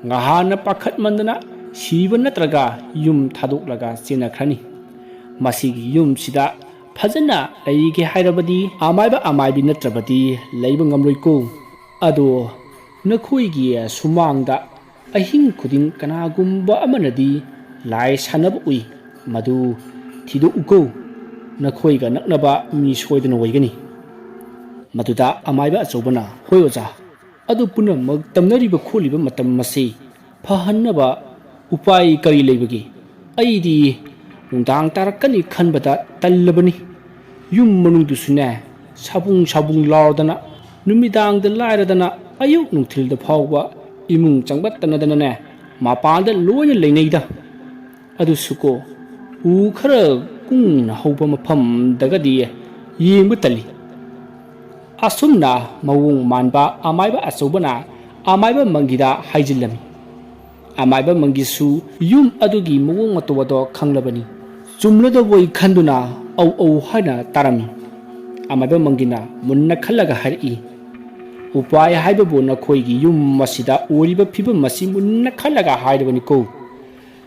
ꯉꯍꯥꯟꯅ ꯄꯥꯈꯠꯃꯟꯗꯅ ꯁꯤꯕ ꯅꯠꯇ꯭ꯔꯒ ꯌꯨꯝ ꯊꯥꯗꯣꯛꯂꯒ ꯆꯦꯟꯅꯈ꯭ꯔꯅꯤ꯫ ꯃꯁꯤꯒꯤ ꯌꯨꯝꯁꯤꯗ ꯐꯖꯅ ꯂꯩꯒꯦ ꯍꯥꯏꯔꯕꯗꯤ ꯑꯃꯥꯏꯕ ꯑꯃꯥꯏꯕꯤ ꯅꯠꯇ꯭ꯔꯕꯗꯤ ꯂꯩꯕ ꯉꯝꯂꯣꯏꯀꯣ꯫ ꯑꯗꯣ ꯅꯈꯣꯏꯒꯤ ꯁꯨꯃꯥꯡꯗ ꯑꯍꯤꯡ ꯈꯨꯗꯤꯡ ꯀꯅꯥꯒꯨꯝꯕ ꯑꯃꯅꯗꯤ ꯂꯥꯏ ꯁꯥꯟꯅꯕ ꯎꯏ, ꯃꯗꯨ ꯊꯤꯗꯣꯛꯎꯀꯣ꯫ ꯅꯈꯣꯏꯒ ꯅꯛꯅꯕ ꯃꯤ ꯁꯣꯏꯗꯅ ꯑꯣꯏꯒꯅꯤ"꯫ ꯃꯗꯨꯗ ꯑꯃꯥꯏꯕ ꯑꯆꯧꯕꯅ, "ꯍꯣꯏ ꯑꯣꯖꯥ, ꯑꯗꯨ ꯄꯨꯝꯅꯃꯛ ꯇꯝꯅꯔꯤꯕ ꯈꯣꯠꯂꯤꯕ ꯃꯇꯝ ꯑꯁꯤ ꯐꯍꯟꯅꯕ ꯎꯄꯥꯏ ꯀꯔꯤ ꯂꯩꯕꯒꯦ? ꯑꯩꯗꯤ ꯅꯨꯡꯗꯥꯡ ꯇꯥꯔꯛꯀꯅꯤ ꯈꯟꯕꯗ ꯇꯜꯂꯕꯅꯤ꯫ ꯌꯨꯝ ꯃꯅꯨꯡꯗꯨꯁꯨꯅꯦ, ꯁꯥꯕꯨꯡ ꯁꯥꯕꯨꯡ ꯂꯥꯎꯔꯗꯅ, ꯅꯨꯃꯤꯗꯥꯡꯗ ꯂꯥꯏꯔꯗꯅ ꯑꯌꯨꯛ ꯅꯨꯡꯊꯤꯜꯗ ꯐꯥꯎꯕ ꯏꯃꯨꯡ ꯆꯪꯕ ꯇꯟꯅꯗꯅꯅꯦ, ꯃꯄꯥꯟꯗ ꯂꯣꯏꯅ ꯂꯩꯅꯩꯗ꯫ ꯑꯗꯨꯁꯨꯀꯣ, ꯎ ꯈꯔ ꯀꯨꯡꯅ ꯍꯧꯕ ꯃꯐꯝꯗꯒꯗꯤ ꯌꯦꯡꯕ ꯇꯜꯂꯤ꯫ ꯑꯁꯨꯝꯅ ꯃꯑꯣꯡ ꯃꯥꯟꯕ ꯑꯃꯥꯏꯕ ꯑꯆꯧꯕꯅ ꯑꯃꯥꯏꯕ ꯃꯪꯒꯤꯗ ꯍꯥꯏꯖꯤꯜꯂꯝꯃꯤ꯫ ꯑꯃꯥꯏꯕ ꯃꯪꯒꯤꯁꯨ ꯌꯨꯝ ꯑꯗꯨꯒꯤ ꯃꯑꯣꯡ ꯃꯇꯧ ꯑꯗꯣ ꯈꯪꯂꯕꯅꯤ꯫ ꯆꯨꯝꯂꯗꯕꯣꯏ ꯈꯟꯗꯨꯅ "ꯑꯧ ꯑꯧ" ꯍꯥꯏꯅ ꯇꯥꯔꯝꯃꯤ꯫ ꯑꯃꯥꯏꯕ ꯃꯪꯒꯤꯅ ꯃꯨꯟꯅ ꯈꯜꯂꯒ ꯍꯥꯏꯔꯛꯏ, "ꯎꯄꯥꯏ ꯍꯥꯏꯕꯕꯨ ꯅꯈꯣꯏꯒꯤ ꯌꯨꯝ ꯑꯁꯤꯗ ꯑꯣꯏꯔꯤꯕ ꯐꯤꯕꯝ ꯑꯁꯤ ꯃꯨꯟꯅ ꯈꯜꯂꯒ ꯍꯥꯏꯔꯕꯅꯤꯀꯣ꯫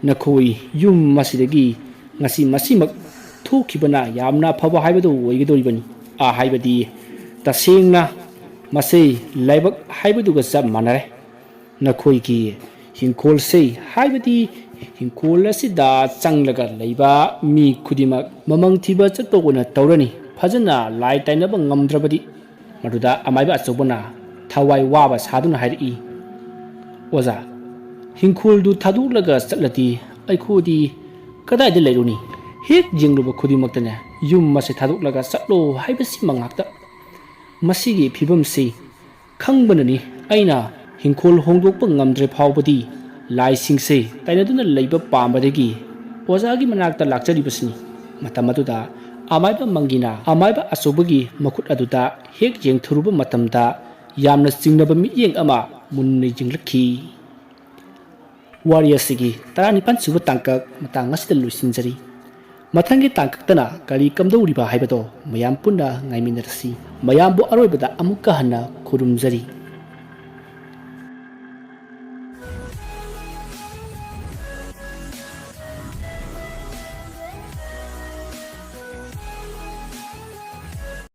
ꯅꯈꯣꯏ ꯌꯨꯝ ꯑꯁꯤꯗꯒꯤ ꯉꯁꯤ ꯃꯁꯤꯃꯛ ꯊꯣꯛꯈꯤꯕꯅ ꯌꯥꯝꯅ ꯑꯐꯕ ꯍꯥꯏꯕꯗꯨ ꯑꯣꯏꯒꯗꯧꯔꯤꯕꯅꯤ꯫ ꯑ, ꯍꯥꯏꯕꯗꯤ ꯇꯁꯦꯡꯅ ꯃꯁꯤ ꯂꯥꯏꯕꯛ ꯍꯥꯏꯕꯗꯨꯒ ꯆꯞ ꯃꯥꯟꯅꯔꯦ꯫ ꯅꯈꯣꯏꯒꯤ ꯍꯤꯡꯈꯣꯜꯁꯦ, ꯍꯥꯏꯕꯗꯤ ꯍꯤꯡꯈꯣꯜ ꯑꯁꯤꯗ ꯆꯪꯂꯒ ꯂꯩꯕ ꯃꯤ ꯈꯨꯗꯤꯡꯃꯛ ꯃꯃꯪ ꯊꯤꯕ ꯆꯠꯄ ꯑꯣꯏꯅ ꯇꯧꯔꯅꯤ꯫ ꯐꯖꯅ ꯂꯥꯏ ꯇꯥꯏꯅꯕ ꯉꯝꯗ꯭ꯔꯕꯗꯤ"꯫ ꯃꯗꯨꯗ ꯑꯃꯥꯏꯕ ꯑꯆꯧꯕꯅ ꯊꯋꯥꯏ ꯋꯥꯕ ꯁꯥꯗꯨꯅ ꯍꯥꯏꯔꯛꯏ, "ꯑꯣꯖꯥ, ꯍꯤꯡꯈꯣꯜꯗꯨ ꯊꯥꯗꯣꯛꯂꯒ ꯆꯠꯂꯗꯤ ꯑꯩꯈꯣꯏꯗꯤ ꯀꯗꯥꯏꯗ ꯂꯩꯔꯨꯅꯤ? ꯍꯦꯛ ꯌꯦꯡꯂꯨꯕ ꯈꯨꯗꯤꯡꯃꯛꯇꯅꯦ ꯌꯨꯝ ꯑꯁꯤ ꯊꯥꯗꯣꯛꯂꯒ ꯆꯠꯂꯣ ꯍꯥꯏꯕꯁꯤꯃ ꯉꯥꯛꯇ꯫ ꯃꯁꯤꯒꯤ ꯐꯤꯕꯝꯁꯤ ꯈꯪꯕꯅꯅꯤ ꯑꯩꯅ ꯍꯤꯡꯈꯣꯜ ꯍꯣꯡꯗꯣꯛꯄ ꯉꯝꯗ꯭ꯔꯦ ꯐꯥꯎꯕꯗꯤ ꯂꯥꯏꯁꯤꯡꯁꯦ ꯇꯥꯏꯅꯗꯨꯅ ꯂꯩꯕ ꯄꯥꯝꯕꯗꯒꯤ ꯑꯣꯖꯥꯒꯤ ꯃꯅꯥꯛꯇ ꯂꯥꯛꯆꯔꯤꯕꯁꯤꯅꯤ"꯫ ꯃꯇꯝ ꯑꯗꯨꯗ ꯑꯃꯥꯏꯕ ꯃꯪꯒꯤꯅ ꯑꯃꯥꯏꯕ ꯑꯆꯧꯕꯒꯤ ꯃꯈꯨꯠ ꯑꯗꯨꯗ ꯍꯦꯛ ꯌꯦꯡꯊꯨꯔꯨꯕ ꯃꯇꯝꯗ ꯌꯥꯝꯅ ꯆꯤꯡꯅꯕ ꯃꯤꯠꯌꯦꯡ ꯑꯃ ꯃꯨꯟꯅ ꯌꯦꯡꯂꯛꯈꯤ꯫ ꯋꯥꯔꯤ ꯑꯁꯤꯒꯤ ꯇꯔꯥꯅꯤꯄꯥꯟ ꯁꯨꯕ ꯇꯥꯡꯀꯛ ꯃꯇꯥꯡ ꯑꯁꯤꯗ ꯂꯣꯏꯁꯤꯟꯖꯔꯤ꯫ ꯃꯊꯪꯒꯤ ꯇꯥꯡꯀꯛꯇꯅ ꯀꯔꯤ ꯀꯝꯗꯧꯔꯤꯕ ꯍꯥꯏꯕꯗꯣ ꯃꯌꯥꯝ ꯄꯨꯟꯅ ꯉꯥꯏꯃꯤꯟꯅꯔꯁꯤ꯫ ꯃꯌꯥꯝꯕꯨ ꯑꯔꯣꯏꯕꯗ ꯑꯃꯨꯛꯀ ꯍꯟꯅ ꯈꯨꯔꯨꯝꯖꯔꯤ꯫